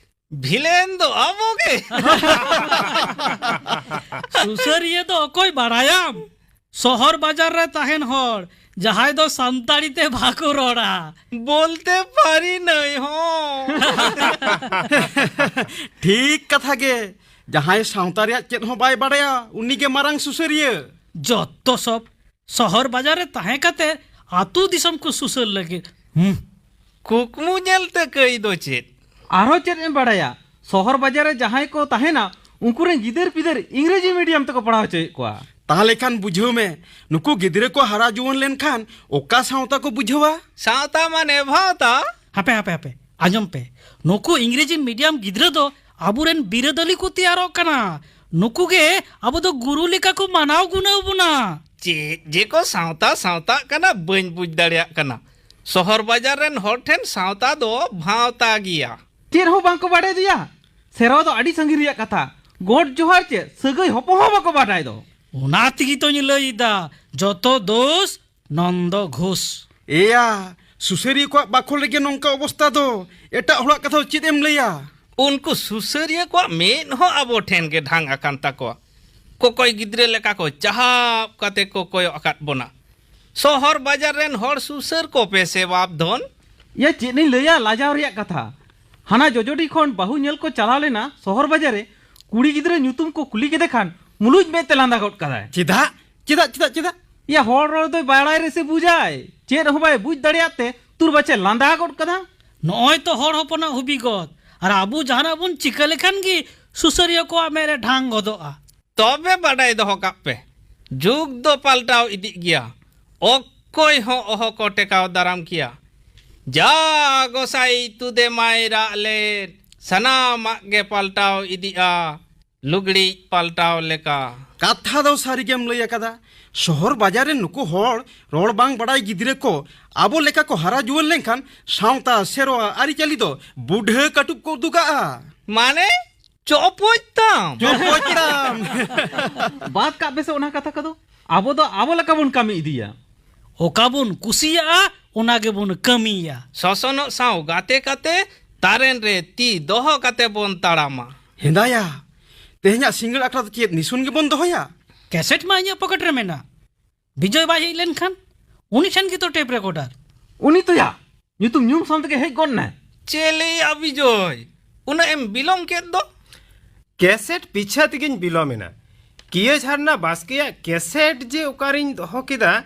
ᱵᱷᱤᱞᱮᱱ ᱫᱚ ᱟᱵᱚ ᱜᱮ᱾ ᱥᱩᱥᱟᱹᱨᱤᱭᱟᱹ ᱫᱚ ᱚᱠᱚᱭ ᱵᱟᱲᱟᱭᱟᱢ? ᱥᱚᱦᱚᱨ ᱵᱟᱡᱟᱨ ᱨᱮ ᱛᱟᱦᱮᱱ ᱦᱚᱲ, ᱡᱟᱦᱟᱸᱭ ᱫᱚ ᱥᱟᱱᱛᱟᱲᱤ ᱛᱮ ᱵᱟᱠᱚ ᱨᱚᱲᱟ᱾ ᱵᱚᱞᱛᱮ ᱯᱟᱨᱤ ᱱᱟᱹᱭ ᱦᱚᱸ᱾ ᱴᱷᱤᱠ ᱠᱟᱛᱷᱟ ᱜᱮ, ᱡᱟᱦᱟᱸᱭ ᱥᱟᱶᱛᱟ ᱨᱮᱭᱟᱜ ᱪᱮᱫ ᱦᱚᱸ ᱵᱟᱭ ᱵᱟᱲᱟᱭᱟ, ᱩᱱᱤ ᱜᱮ ᱢᱟᱨᱟᱝ ᱥᱩᱥᱟᱹᱨᱤᱭᱟᱹ᱾ ᱡᱚᱛᱚ ᱥᱚᱵ ᱥᱚᱦᱚᱨ ᱵᱟᱡᱟᱨ ᱨᱮ ᱛᱟᱦᱮᱸ ᱠᱟᱛᱮ ᱟᱹᱛᱩ ᱫᱤᱥᱚᱢ ᱠᱚ ᱥᱩᱥᱟᱹᱨ ᱞᱟᱹᱜᱤᱫ᱾ ᱦᱩᱸ᱾ ᱠᱩᱠᱢᱩ ᱧᱮᱞᱛᱮ ᱠᱟᱹᱭ ᱫᱚ ᱪᱮᱫ? ᱟᱨᱦᱚᱸ ᱪᱮᱫ ᱮᱢ ᱵᱟᱲᱟᱭᱟ? ᱥᱚᱦᱚᱨ ᱵᱟᱡᱟᱨ ᱨᱮ ᱡᱟᱦᱟᱸᱭ ᱠᱚ ᱛᱟᱦᱮᱱᱟ, ᱩᱱᱠᱩ ᱨᱮᱱ ᱜᱤᱫᱟᱹᱨ ᱯᱤᱫᱟᱹᱨ ᱤᱝᱨᱮᱡᱤ ᱢᱤᱰᱤᱭᱟᱢ ᱛᱮᱠᱚ ᱯᱟᱲᱦᱟᱣ ᱦᱚᱪᱚᱭᱮᱫ ᱠᱚᱣᱟ᱾ ᱛᱟᱦᱞᱮ ᱠᱷᱟᱱ ᱵᱩᱡᱷᱟᱹᱣ ᱢᱮ, ᱱᱩᱠᱩ ᱜᱤᱫᱽᱨᱟᱹ ᱠᱚ ᱦᱟᱨᱟ ᱡᱩᱣᱟᱹᱱ ᱞᱮᱱᱠᱷᱟᱱ ᱚᱠᱟ ᱥᱟᱶᱛᱟ ᱠᱚ ᱵᱩᱡᱷᱟᱹᱣᱟ? ᱥᱟᱶᱛᱟ ᱢᱟᱱᱮ ᱵᱷᱟᱶᱛᱟ᱾ ᱦᱟᱯᱮ, ᱦᱟᱯᱮ, ᱦᱟᱯᱮ, ᱟᱸᱡᱚᱢ ᱯᱮ᱾ ᱱᱩᱠᱩ ᱤᱝᱨᱮᱡᱤ ᱢᱤᱰᱤᱭᱟᱢ ᱜᱤᱫᱽᱨᱟᱹ ᱫᱚ ᱟᱵᱚᱨᱮᱱ ᱵᱤᱨᱟᱹᱫᱟᱹᱞᱤ ᱠᱚ ᱛᱮᱭᱟᱨᱚᱜ ᱠᱟᱱᱟ᱾ ᱱᱩᱠᱩ ᱜᱮ ᱟᱵᱚ ᱫᱚ ᱜᱩᱨᱩ ᱞᱮᱠᱟ ᱠᱚ ᱢᱟᱱᱟᱣ ᱜᱩᱱᱟᱹᱣ ᱵᱚᱱᱟ᱾ ᱪᱮᱫ ᱡᱮ ᱠᱚ ᱥᱟᱶᱛᱟ ᱥᱟᱶᱛᱟᱜ ᱠᱟᱱᱟ, ᱵᱟᱹᱧ ᱵᱩᱡᱽ ᱫᱟᱲᱮᱭᱟᱜ ᱠᱟᱱᱟ᱾ ᱥᱚᱦᱚᱨ ᱵᱟᱡᱟᱨ ᱨᱮᱱ ᱦᱚᱲ ᱴᱷᱮᱱ ᱥᱟᱶᱛᱟ ᱫᱚ ᱵᱷᱟᱶᱛᱟ ᱜᱮᱭᱟ᱾ ᱪᱮᱫ ᱦᱚᱸ ᱵᱟᱝ ᱠᱚ ᱵᱟᱰᱟᱭ ᱫᱚᱭᱟ᱾ ᱥᱮᱨᱣᱟ ᱫᱚ ᱟᱹᱰᱤ ᱥᱟᱺᱜᱤᱧ ᱨᱮᱭᱟᱜ ᱠᱟᱛᱷᱟ᱾ ᱜᱚᱰ ᱡᱚᱦᱟᱨ ᱪᱮᱫ ᱥᱟᱹᱜᱟᱹᱭ ᱦᱚᱯᱚᱱ ᱦᱚᱸ ᱵᱟᱠᱚ ᱵᱟᱰᱟᱭ ᱫᱚ᱾ ᱚᱱᱟ ᱛᱮᱜᱮ ᱛᱚᱧ ᱞᱟᱹᱭ ᱮᱫᱟ, ᱡᱚᱛᱚ ᱫᱳᱥ ᱱᱚᱱᱫᱚ ᱜᱷᱳᱥ᱾ ᱮᱭᱟ, ᱥᱩᱥᱟᱹᱨᱤᱭᱟᱹ ᱠᱚᱣᱟᱜ ᱵᱟᱠᱷᱳᱞ ᱨᱮᱜᱮ ᱱᱚᱝᱠᱟ ᱚᱵᱚᱥᱛᱟ ᱫᱚ, ᱮᱴᱟᱜ ᱦᱚᱲᱟᱜ ᱠᱟᱛᱷᱟ ᱫᱚ ᱪᱮᱫ ᱮᱢ ᱞᱟᱹᱭᱟ? ᱩᱱᱠᱩ ᱥᱩᱥᱟᱹᱨᱤᱭᱟᱹ ᱠᱚᱣᱟᱜ ᱢᱮᱫ ᱦᱚᱸ ᱟᱵᱚ ᱴᱷᱮᱱ ᱜᱮ ᱰᱷᱟᱝ ᱟᱠᱟᱱ ᱛᱟᱠᱚᱣᱟ᱾ ᱠᱚᱠᱚᱭ ᱜᱤᱫᱽᱨᱟᱹ ᱞᱮᱠᱟ ᱠᱚ ᱪᱟᱦᱟᱵ ᱠᱟᱛᱮ ᱠᱚ ᱠᱚᱭᱚᱜ ᱟᱠᱟᱫ ᱵᱚᱱᱟ᱾ ᱥᱚᱦᱚᱨ ᱵᱟᱡᱟᱨ ᱨᱮᱱ ᱦᱚᱲ ᱥᱩᱥᱟᱹᱨ ᱠᱚᱯᱮ ᱥᱮ ᱵᱟᱯ ᱫᱷᱚᱱ᱾ ᱭᱟ, ᱪᱮᱫ ᱤᱧ ᱞᱟᱹᱭᱟ, ᱞᱟᱡᱟᱣ ᱨᱮᱭᱟᱜ ᱠᱟᱛᱷᱟ᱾ ᱦᱟᱱᱟ ᱡᱚᱡᱚᱰᱤ ᱠᱷᱚᱱ ᱵᱟᱹᱦᱩ ᱧᱮᱞ ᱠᱚ ᱪᱟᱞᱟᱣ ᱞᱮᱱᱟ ᱥᱚᱦᱚᱨ ᱵᱟᱡᱟᱨ ᱨᱮ᱾ ᱠᱩᱲᱤ ᱜᱤᱫᱽᱨᱟᱹ ᱧᱩᱛᱩᱢ ᱠᱚ ᱠᱩᱞᱤ ᱠᱮᱫᱮ ᱠᱷᱟᱱ ᱢᱩᱞᱩᱡ ᱢᱮᱫ ᱛᱮ ᱞᱟᱸᱫᱟ ᱜᱚᱫ ᱠᱟᱫᱟᱭ᱾ ᱪᱮᱫᱟᱜ? ᱪᱮᱫᱟᱜ, ᱪᱮᱫᱟᱜ, ᱪᱮᱫᱟᱜ? ᱭᱟ, ᱦᱚᱲ ᱨᱚᱲ ᱫᱚᱭ ᱵᱟᱲᱟᱭ ᱨᱮᱥᱮ ᱵᱩᱡᱟᱭ, ᱪᱮᱫ ᱦᱚᱸ ᱵᱟᱭ ᱵᱩᱡᱽ ᱫᱟᱲᱮᱭᱟᱜ ᱛᱮ ᱛᱩᱨ ᱵᱟᱪᱮ ᱞᱟᱸᱫᱟ ᱜᱚᱫ ᱠᱟᱫᱟ᱾ ᱱᱚᱜᱼᱚᱭ ᱛᱚ ᱦᱚᱲ ᱦᱚᱯᱚᱱᱟᱜ ᱦᱚᱵᱤ ᱜᱚᱫ, ᱟᱨ ᱟᱵᱚ ᱡᱟᱦᱟᱱᱟᱜ ᱵᱚᱱ ᱪᱤᱠᱟᱹ ᱞᱮᱠᱷᱟᱱ ᱜᱮ ᱥᱩᱥᱟᱹᱨᱤᱭᱟᱹ ᱠᱚᱣᱟᱜ ᱢᱮᱫ ᱨᱮ ᱰᱷᱟᱝ ᱜᱚᱫᱚᱜᱼᱟ᱾ ᱛᱚᱵᱮ ᱵᱟᱰᱟᱭ ᱫᱚᱦᱚ ᱠᱟᱜ ᱯᱮ, ᱡᱩᱜᱽ ᱫᱚ ᱯᱟᱞᱴᱟᱣ ᱤᱫᱤᱜ ᱜᱮᱭᱟ, ᱚᱠᱚᱭ ᱦᱚᱸ ᱚᱦᱚ ᱠᱚ ᱴᱮᱠᱟᱣ ᱫᱟᱨᱟᱢ ᱠᱮᱭᱟ᱾ ᱡᱟ ᱜᱚᱸᱥᱟᱭ ᱛᱩᱫᱮ ᱢᱟᱭ ᱨᱟᱜ ᱞᱮᱫ, ᱥᱟᱱᱟᱢᱟᱜ ᱜᱮ ᱯᱟᱞᱴᱟᱣ ᱤᱫᱤᱜᱼᱟ, ᱞᱩᱜᱽᱲᱤᱡ ᱯᱟᱞᱴᱟᱣ ᱞᱮᱠᱟ᱾ ᱠᱟᱛᱷᱟ ᱫᱚ ᱥᱟᱹᱨᱤ ᱜᱮᱢ ᱞᱟᱹᱭ ᱟᱠᱟᱫᱟ᱾ ᱥᱚᱦᱚᱨ ᱵᱟᱡᱟᱨ ᱨᱮᱱ ᱱᱩᱠᱩ ᱦᱚᱲ ᱨᱚᱲ ᱵᱟᱝ ᱵᱟᱰᱟᱭ ᱜᱤᱫᱽᱨᱟᱹ ᱠᱚ ᱟᱵᱚ ᱞᱮᱠᱟ ᱠᱚ ᱦᱟᱨᱟ ᱡᱩᱣᱟᱹᱱ ᱞᱮᱱᱠᱷᱟᱱ ᱥᱟᱶᱛᱟ, ᱥᱮᱨᱣᱟ, ᱟᱹᱨᱤᱪᱟᱹᱞᱤ ᱫᱚ ᱵᱩᱰᱷᱟᱹ ᱠᱟᱹᱴᱩᱵ ᱠᱚ ᱩᱫᱩᱜᱟᱜᱼᱟ᱾ ᱢᱟᱱᱮ? ᱪᱚᱯᱚᱡ ᱛᱟᱢ᱾ ᱪᱚᱯᱚᱡ ᱛᱟᱢ᱾ ᱵᱟᱫ ᱠᱟᱜ ᱯᱮᱥᱮ ᱚᱱᱟ ᱠᱟᱛᱷᱟ ᱠᱚᱫᱚ᱾ ᱟᱵᱚ ᱫᱚ ᱟᱵᱚ ᱞᱮᱠᱟ ᱵᱚᱱ ᱠᱟᱹᱢᱤ ᱤᱫᱤᱭᱟ᱾ ᱚᱠᱟ ᱵᱚᱱ ᱠᱩᱥᱤᱭᱟᱜᱼᱟ, ᱚᱱᱟ ᱜᱮᱵᱚᱱ ᱠᱟᱹᱢᱤᱭᱟ᱾ ᱥᱚᱥᱚᱱᱚᱜ ᱥᱟᱶ ᱜᱟᱛᱮ ᱠᱟᱛᱮ, ᱛᱟᱨᱮᱱ ᱨᱮ ᱛᱤ ᱫᱚᱦᱚ ᱠᱟᱛᱮ ᱵᱚᱱ ᱛᱟᱲᱟᱢᱟ᱾ ᱦᱮᱸᱫᱟᱭᱟ, ᱛᱮᱦᱮᱧᱟᱜ ᱥᱤᱸᱜᱟᱹᱲ ᱟᱠᱷᱲᱟ ᱫᱚ ᱪᱮᱫ ᱱᱤᱥᱩᱱ ᱜᱮᱵᱚᱱ ᱫᱚᱦᱚᱭᱟ? ᱠᱮᱥᱮᱴ ᱢᱟ ᱤᱧᱟᱹᱜ ᱯᱚᱠᱮᱴ ᱨᱮ ᱢᱮᱱᱟᱜ᱾ ᱵᱤᱡᱚᱭ ᱵᱟᱭ ᱦᱮᱡ ᱞᱮᱱᱠᱷᱟᱱ ᱩᱱᱤ ᱴᱷᱮᱱ ᱜᱮᱛᱚ ᱴᱮᱯ ᱨᱮᱠᱚᱨᱰᱟᱨ᱾ ᱩᱱᱤ ᱛᱚᱭᱟ, ᱧᱩᱛᱩᱢ ᱧᱩᱢ ᱥᱟᱶ ᱛᱮᱜᱮ ᱦᱮᱡ ᱜᱚᱫ ᱱᱟᱭ᱾ ᱪᱮᱞᱮᱭᱟ ᱵᱤᱡᱚᱭ, ᱩᱱᱟᱹᱜ ᱮᱢ ᱵᱤᱞᱚᱢ ᱠᱮᱫ ᱫᱚ? ᱠᱮᱥᱮᱴ ᱯᱤᱪᱷᱟᱹ ᱛᱮᱜᱮᱧ ᱵᱤᱞᱚᱢ ᱮᱱᱟ᱾ ᱠᱤᱭᱟᱹ ᱡᱷᱟᱨᱱᱟ ᱵᱟᱥᱠᱮᱭᱟᱜ ᱠᱮᱥᱮᱴ ᱡᱮ ᱚᱠᱟᱨᱤᱧ ᱫᱚᱦᱚ ᱠᱮᱫᱟ,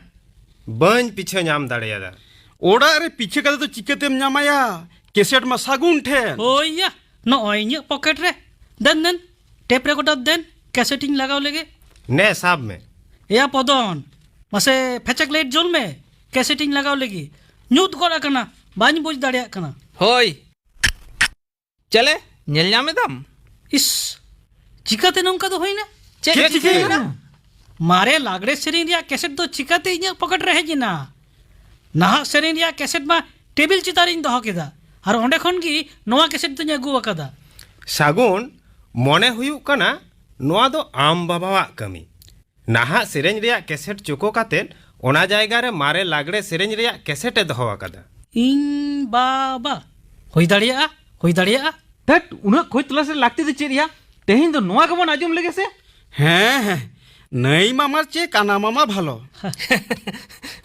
ᱵᱟᱹᱧ ᱯᱤᱪᱷᱟᱹ ᱧᱟᱢ ᱫᱟᱲᱮᱭᱟᱫᱟ᱾ ᱚᱲᱟᱜ ᱨᱮ ᱯᱤᱪᱷᱟᱹ ᱠᱟᱛᱮ ᱫᱚ ᱪᱤᱠᱟᱹᱛᱮᱢ ᱧᱟᱢᱟᱭᱟ? ᱠᱮᱥᱮᱴ ᱢᱟ ᱥᱟᱹᱜᱩᱱ ᱴᱷᱮᱱ᱾ ᱦᱳᱭ ᱭᱟ, ᱱᱚᱜᱼᱚᱭ ᱤᱧᱟᱹᱜ ᱯᱚᱠᱮᱴ ᱨᱮ᱾ ᱫᱮᱱ, ᱫᱮᱱ, ᱴᱮᱯ ᱨᱮᱠᱚᱨᱰᱟᱨ ᱫᱮᱱ, ᱠᱮᱥᱮᱴ ᱤᱧ ᱞᱟᱜᱟᱣ ᱞᱮᱜᱮ᱾ ᱱᱮ, ᱥᱟᱵ ᱢᱮ᱾ ᱮᱭᱟ ᱯᱚᱫᱚᱱ, ᱢᱟᱥᱮ ᱯᱷᱮᱪᱮᱠ ᱞᱟᱭᱤᱴ ᱡᱩᱞ ᱢᱮ, ᱠᱮᱥᱮᱴ ᱤᱧ ᱞᱟᱜᱟᱣ ᱞᱮᱜᱮ᱾ ᱧᱩᱛ ᱜᱚᱫ ᱟᱠᱟᱱᱟ, ᱵᱟᱹᱧ ᱵᱩᱡᱽ ᱫᱟᱲᱮᱭᱟᱜ ᱠᱟᱱᱟ᱾ ᱦᱳᱭ, ᱪᱮᱞᱮ, ᱧᱮᱞ ᱧᱟᱢ ᱮᱫᱟᱢ? ᱤᱥ, ᱪᱤᱠᱟᱹᱛᱮ ᱱᱚᱝᱠᱟ ᱫᱚ ᱦᱩᱭᱱᱟ? ᱪᱮᱫ ᱪᱮᱫ ᱪᱤᱠᱟᱹᱭᱮᱱᱟ? ᱪᱤᱠᱟᱹᱭᱮᱱᱟ? ᱢᱟᱨᱮ ᱞᱟᱜᱽᱲᱮ ᱥᱮᱨᱮᱧ ᱨᱮᱭᱟᱜ ᱠᱮᱥᱮᱴ ᱫᱚ ᱪᱤᱠᱟᱹᱛᱮ ᱤᱧᱟᱹᱜ ᱯᱚᱠᱮᱴ ᱨᱮ ᱦᱮᱡ ᱮᱱᱟ? ᱱᱟᱦᱟᱜ ᱥᱮᱨᱮᱧ ᱨᱮᱭᱟᱜ ᱠᱮᱥᱮᱴ ᱢᱟ ᱴᱮᱵᱤᱞ ᱪᱮᱛᱟᱱ ᱨᱤᱧ ᱫᱚᱦᱚ ᱠᱮᱫᱟ, ᱟᱨ ᱚᱸᱰᱮ ᱠᱷᱚᱱ ᱜᱮ ᱱᱚᱣᱟ ᱠᱮᱥᱮᱴ ᱫᱚᱧ ᱟᱹᱜᱩ ᱟᱠᱟᱫᱟ᱾ ᱥᱟᱹᱜᱩᱱ, ᱢᱚᱱᱮ ᱦᱩᱭᱩᱜ ᱠᱟᱱᱟ ᱱᱚᱣᱟ ᱫᱚ ᱟᱢ ᱵᱟᱵᱟᱣᱟᱜ ᱠᱟᱹᱢᱤ᱾ ᱱᱟᱦᱟᱜ ᱥᱮᱨᱮᱧ ᱨᱮᱭᱟᱜ ᱠᱮᱥᱮᱴ ᱪᱳᱠᱳ ᱠᱟᱛᱮᱫ ᱚᱱᱟ ᱡᱟᱭᱜᱟ ᱨᱮ ᱢᱟᱨᱮ ᱞᱟᱜᱽᱲᱮ ᱥᱮᱨᱮᱧ ᱨᱮᱭᱟᱜ ᱠᱮᱥᱮᱴ ᱮ ᱫᱚᱦᱚ ᱟᱠᱟᱫᱟ᱾ ᱤᱧ ᱵᱟᱵᱟ᱾ ᱦᱩᱭ ᱫᱟᱲᱮᱭᱟᱜᱼᱟ, ᱦᱩᱭ ᱫᱟᱲᱮᱭᱟᱜᱼᱟ᱾ ᱫᱷᱟᱹᱴ, ᱩᱱᱟᱹᱜ ᱠᱷᱚᱡᱽ ᱛᱚᱞᱟᱥ ᱨᱮ ᱞᱟᱹᱠᱛᱤ ᱫᱚ ᱪᱮᱫ ᱭᱟ? ᱛᱮᱦᱮᱧ ᱫᱚ ᱱᱚᱣᱟ ᱜᱮᱵᱚᱱ ᱟᱸᱡᱚᱢ ᱞᱮᱜᱮ ᱥᱮ᱾ ᱦᱮᱸ, ᱦᱮᱸ, ᱱᱟᱹᱭ ᱢᱟᱢᱟᱨ ᱪᱮ ᱠᱟᱱᱟ ᱢᱟᱢᱟ ᱵᱷᱟᱞᱚ᱾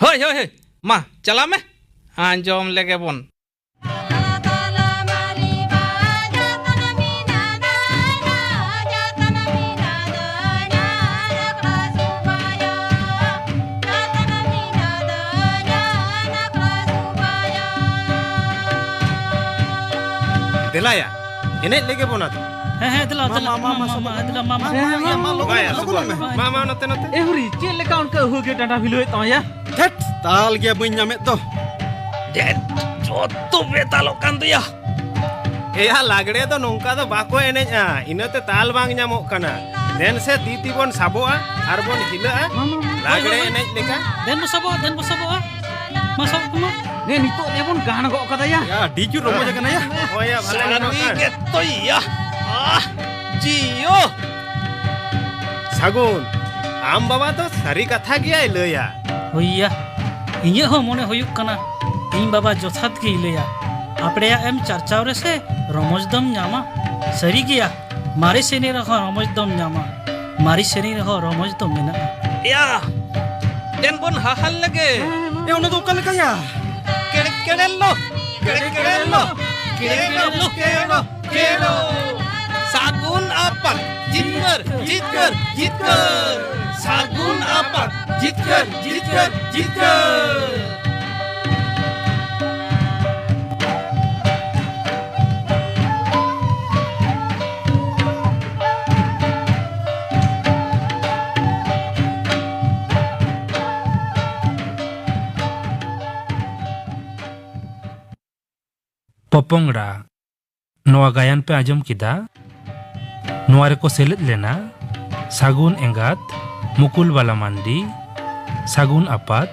ᱦᱳᱭ, ᱦᱳᱭ, ᱦᱳᱭ, ᱢᱟ ᱪᱟᱞᱟᱜ ᱢᱮ, ᱟᱸᱡᱚᱢ ᱞᱮᱜᱮ ᱵᱚᱱ᱾ ᱫᱮᱞᱟᱭᱟ, ᱮᱱᱮᱡ ᱞᱮᱜᱮ ᱵᱚᱱ ᱟᱫᱚ᱾ ᱦᱮᱸ, ᱦᱮᱸ, ᱫᱮᱞᱟ, ᱢᱟ, ᱫᱮᱞᱟ, ᱢᱟ, ᱢᱟ, ᱢᱟ, ᱢᱟ, ᱢᱟ, ᱥᱚᱵᱚ᱾ ᱫᱮᱞᱟ, ᱢᱟ, ᱢᱟ᱾ ᱢᱟ, ᱢᱟ, ᱦᱮᱸ, ᱭᱟ, ᱢᱟ, ᱢᱟ, ᱞᱚᱜᱚᱱ ᱢᱟ, ᱢᱮ, ᱭᱟ, ᱞᱚᱜᱚᱱ ᱥᱚᱵᱚ᱾ ᱢᱮ᱾ ᱢᱟ, ᱢᱟ, ᱱᱚᱛᱮ, ᱱᱚᱛᱮ᱾ ᱮ ᱦᱩᱨᱤ, ᱪᱮᱫ ᱞᱮᱠᱟ ᱚᱱᱠᱟ ᱟᱹᱦᱩ ᱜᱮ ᱰᱟᱸᱰᱟ ᱵᱷᱤᱞᱟᱹᱣᱮᱫ ᱛᱟᱢᱟ ᱭᱟ? ᱫᱷᱮᱴ, ᱛᱟᱞ ᱜᱮ ᱵᱟᱹᱧ ᱧᱟᱢᱮᱫ ᱫᱚ᱾ ᱪᱮᱫ ᱡᱚᱛᱚ ᱵᱮᱛᱟᱞᱚᱜ ᱠᱟᱱ ᱫᱚᱭᱟ? ᱮᱭᱟ, ᱞᱟᱜᱽᱲᱮ ᱫᱚ ᱱᱚᱝᱠᱟ ᱫᱚ ᱵᱟᱠᱚ ᱮᱱᱮᱡᱼᱟ, ᱤᱱᱟᱹᱛᱮ ᱛᱟᱞ ᱵᱟᱝ ᱧᱟᱢᱚᱜ ᱠᱟᱱᱟ᱾ ᱫᱮᱱ ᱥᱮ, ᱛᱤ ᱛᱤ ᱵᱚᱱ ᱥᱟᱵᱚᱜᱼᱟ ᱟᱨ ᱵᱚᱱ ᱦᱤᱞᱟᱹᱜᱼᱟ᱾ ᱢᱟ, ᱢᱟ, ᱢᱟ᱾ ᱞᱟᱜᱽᱲᱮ ᱦᱳᱭ, ᱦᱳᱭ, ᱦᱳᱭ᱾ ᱮᱱᱮᱡ ᱞᱮᱠᱟ᱾ ᱫᱮᱱ ᱵᱚ ᱥᱟᱵᱚᱜᱼᱟ, ᱫᱮᱱ ᱵᱚ ᱥᱟᱵᱚᱜᱼᱟ᱾ ᱢᱟ, ᱥᱟᱵ ᱠᱚᱢᱟ᱾ ᱱᱮ, ᱱᱤᱛᱚᱜ ᱫᱮᱵᱚᱱ ᱜᱟᱱ ᱜᱚᱜ ᱠᱟᱫᱟ ᱭᱟ᱾ ᱭᱟ, ᱟᱹᱰᱤ ᱡᱳᱨ ᱨᱚᱢᱚᱡᱽ ᱟᱠᱟᱱᱟ ᱭᱟ᱾ ᱦᱳᱭ ᱭᱟ, ᱵᱷᱟᱞᱮ ᱥᱟᱹᱨᱤ ᱧᱟᱢᱚᱜ ᱠᱟᱱ᱾ ᱜᱮᱛᱚ ᱭᱟ᱾ ᱟᱦ, ᱡᱤᱭᱳ᱾ ᱥᱟᱹᱜᱩᱱ, ᱟᱢ ᱵᱟᱵᱟ ᱫᱚ ᱥᱟᱹᱨᱤ ᱠᱟᱛᱷᱟ ᱜᱮᱭᱟᱭ ᱞᱟᱹᱭᱟ᱾ ᱦᱳᱭ ᱭᱟ, ᱤᱧᱟᱹᱜ ᱦᱚᱸ ᱢᱚᱱᱮ ᱦᱩᱭᱩᱜ ᱠᱟᱱᱟ, ᱤᱧ ᱵᱟᱵᱟ ᱡᱚᱛᱷᱟᱛ ᱜᱮᱭ ᱞᱟᱹᱭᱟ᱾ ᱟᱯᱲᱮᱭᱟᱜ ᱮᱢ ᱪᱟᱨᱪᱟᱣ ᱨᱮᱥᱮ ᱨᱚᱢᱚᱡᱽ ᱫᱚᱢ ᱧᱟᱢᱟ᱾ ᱥᱟᱹᱨᱤ ᱜᱮᱭᱟ, ᱢᱟᱨᱮ ᱥᱮᱨᱮᱧ ᱨᱮᱦᱚᱸ ᱨᱚᱢᱚᱡᱽ ᱫᱚᱢ ᱧᱟᱢᱟ᱾ ᱢᱟᱨᱮ ᱥᱮᱨᱮᱧ ᱨᱮᱦᱚᱸ ᱨᱚᱢᱚᱡᱽ ᱫᱚ ᱢᱮᱱᱟᱜᱼᱟ᱾ ᱮᱭᱟ, ᱫᱮᱱ ᱵᱚᱱ ᱦᱟᱦᱟᱞ ᱞᱮᱜᱮ᱾ ᱮ, ᱚᱱᱟ ᱫᱚ ᱚᱠᱟ ᱞᱮᱠᱟᱭᱟ? ᱠᱮᱲᱮ ᱠᱮᱲᱮ ᱞᱚ, ᱠᱮᱲᱮ ᱠᱮᱲᱮ ᱞᱚ, ᱠᱮᱲᱮ ᱞᱚ, ᱠᱮᱲᱮ ᱞᱚ᱾ ᱠᱮᱲᱚ᱾ ᱥᱟᱹᱜᱩᱱ ᱟᱯᱟᱛ ᱡᱤᱛᱠᱟᱹᱨ, ᱡᱤᱛᱠᱟᱹᱨ, ᱡᱤᱛᱠᱟᱹᱨ᱾ ᱥᱟᱹᱜᱩᱱ ᱟᱯᱟᱛ ᱡᱤᱛᱠᱟᱹᱨ, ᱡᱤᱛᱠᱟᱹᱨ, ᱡᱤᱛᱠᱟᱹᱨ᱾ ᱯᱚᱯᱚᱝᱲᱟ᱾ ᱱᱚᱣᱟ ᱜᱟᱭᱟᱱ ᱯᱮ ᱟᱸᱡᱚᱢ ᱠᱮᱫᱟ᱾ ᱱᱚᱣᱟ ᱨᱮᱠᱚ ᱥᱮᱞᱮᱫ ᱞᱮᱱᱟ ᱥᱟᱹᱜᱩᱱ ᱮᱸᱜᱟᱛ ᱢᱩᱠᱩᱞ ᱵᱟᱞᱟ ᱢᱟᱱᱰᱤ, ᱥᱟᱹᱜᱩᱱ ᱟᱯᱟᱛ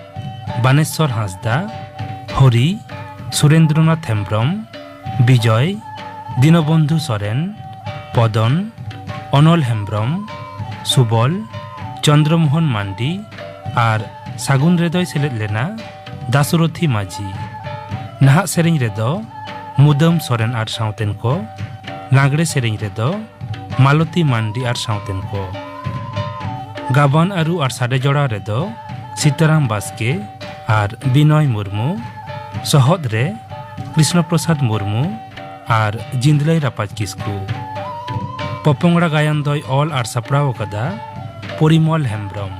ᱵᱟᱱᱮᱥᱣᱚᱨ ᱦᱟᱸᱥᱫᱟ, ᱦᱚᱨᱤ ᱥᱩᱨᱮᱱᱫᱨᱚᱱᱟᱛᱷ ᱦᱮᱢᱵᱽᱨᱚᱢ, ᱵᱤᱡᱚᱭ ᱫᱤᱱᱚᱵᱚᱱᱫᱷᱩ ᱥᱚᱨᱮᱱ, ᱯᱚᱫᱚᱱ ᱚᱱᱚᱞ ᱦᱮᱢᱵᱽᱨᱚᱢ, ᱥᱩᱵᱚᱞ ᱪᱚᱱᱫᱨᱚᱢᱳᱦᱚᱱ ᱢᱟᱱᱰᱤ ᱟᱨ ᱥᱟᱹᱜᱩᱱ ᱨᱮᱫᱚᱭ ᱥᱮᱞᱮᱫ ᱞᱮᱱᱟ ᱫᱟᱥᱚᱨᱚᱛᱷᱤ ᱢᱟᱹᱡᱷᱤ᱾ ᱱᱟᱦᱟᱜ ᱥᱮᱨᱮᱧ ᱨᱮᱫᱚ ᱢᱩᱫᱟᱹᱢ ᱥᱚᱨᱮᱱ ᱟᱨ ᱥᱟᱶᱛᱮᱱ ᱠᱚ, ᱞᱟᱜᱽᱲᱮ ᱥᱮᱨᱮᱧ ᱨᱮᱫᱚ ᱢᱟᱞᱚᱛᱤ ᱢᱟᱱᱰᱤ ᱟᱨ ᱥᱟᱶᱛᱮᱱ ᱠᱚ᱾ ᱜᱟᱵᱟᱱ ᱟᱹᱨᱩ ᱟᱨ ᱥᱟᱰᱮ ᱡᱚᱲᱟᱣ ᱨᱮᱫᱚ ᱥᱤᱛᱟᱨᱟᱢ ᱵᱟᱥᱠᱮ ᱟᱨ ᱵᱤᱱᱚᱭ ᱢᱩᱨᱢᱩ, ᱥᱚᱦᱚᱫ ᱨᱮ ᱠᱨᱤᱥᱱᱚ ᱯᱨᱚᱥᱟᱫᱽ ᱢᱩᱨᱢᱩ ᱟᱨ ᱡᱤᱸᱫᱽᱞᱟᱹᱭ ᱨᱟᱯᱟᱡᱽ ᱠᱤᱥᱠᱩ᱾ ᱯᱚᱯᱚᱝᱲᱟ ᱜᱟᱭᱟᱱ ᱫᱚᱭ ᱚᱞ ᱟᱨ ᱥᱟᱯᱲᱟᱣ ᱟᱠᱟᱫᱟ ᱯᱚᱨᱤᱢᱚᱞ ᱦᱮᱢᱵᱽᱨᱚᱢ᱾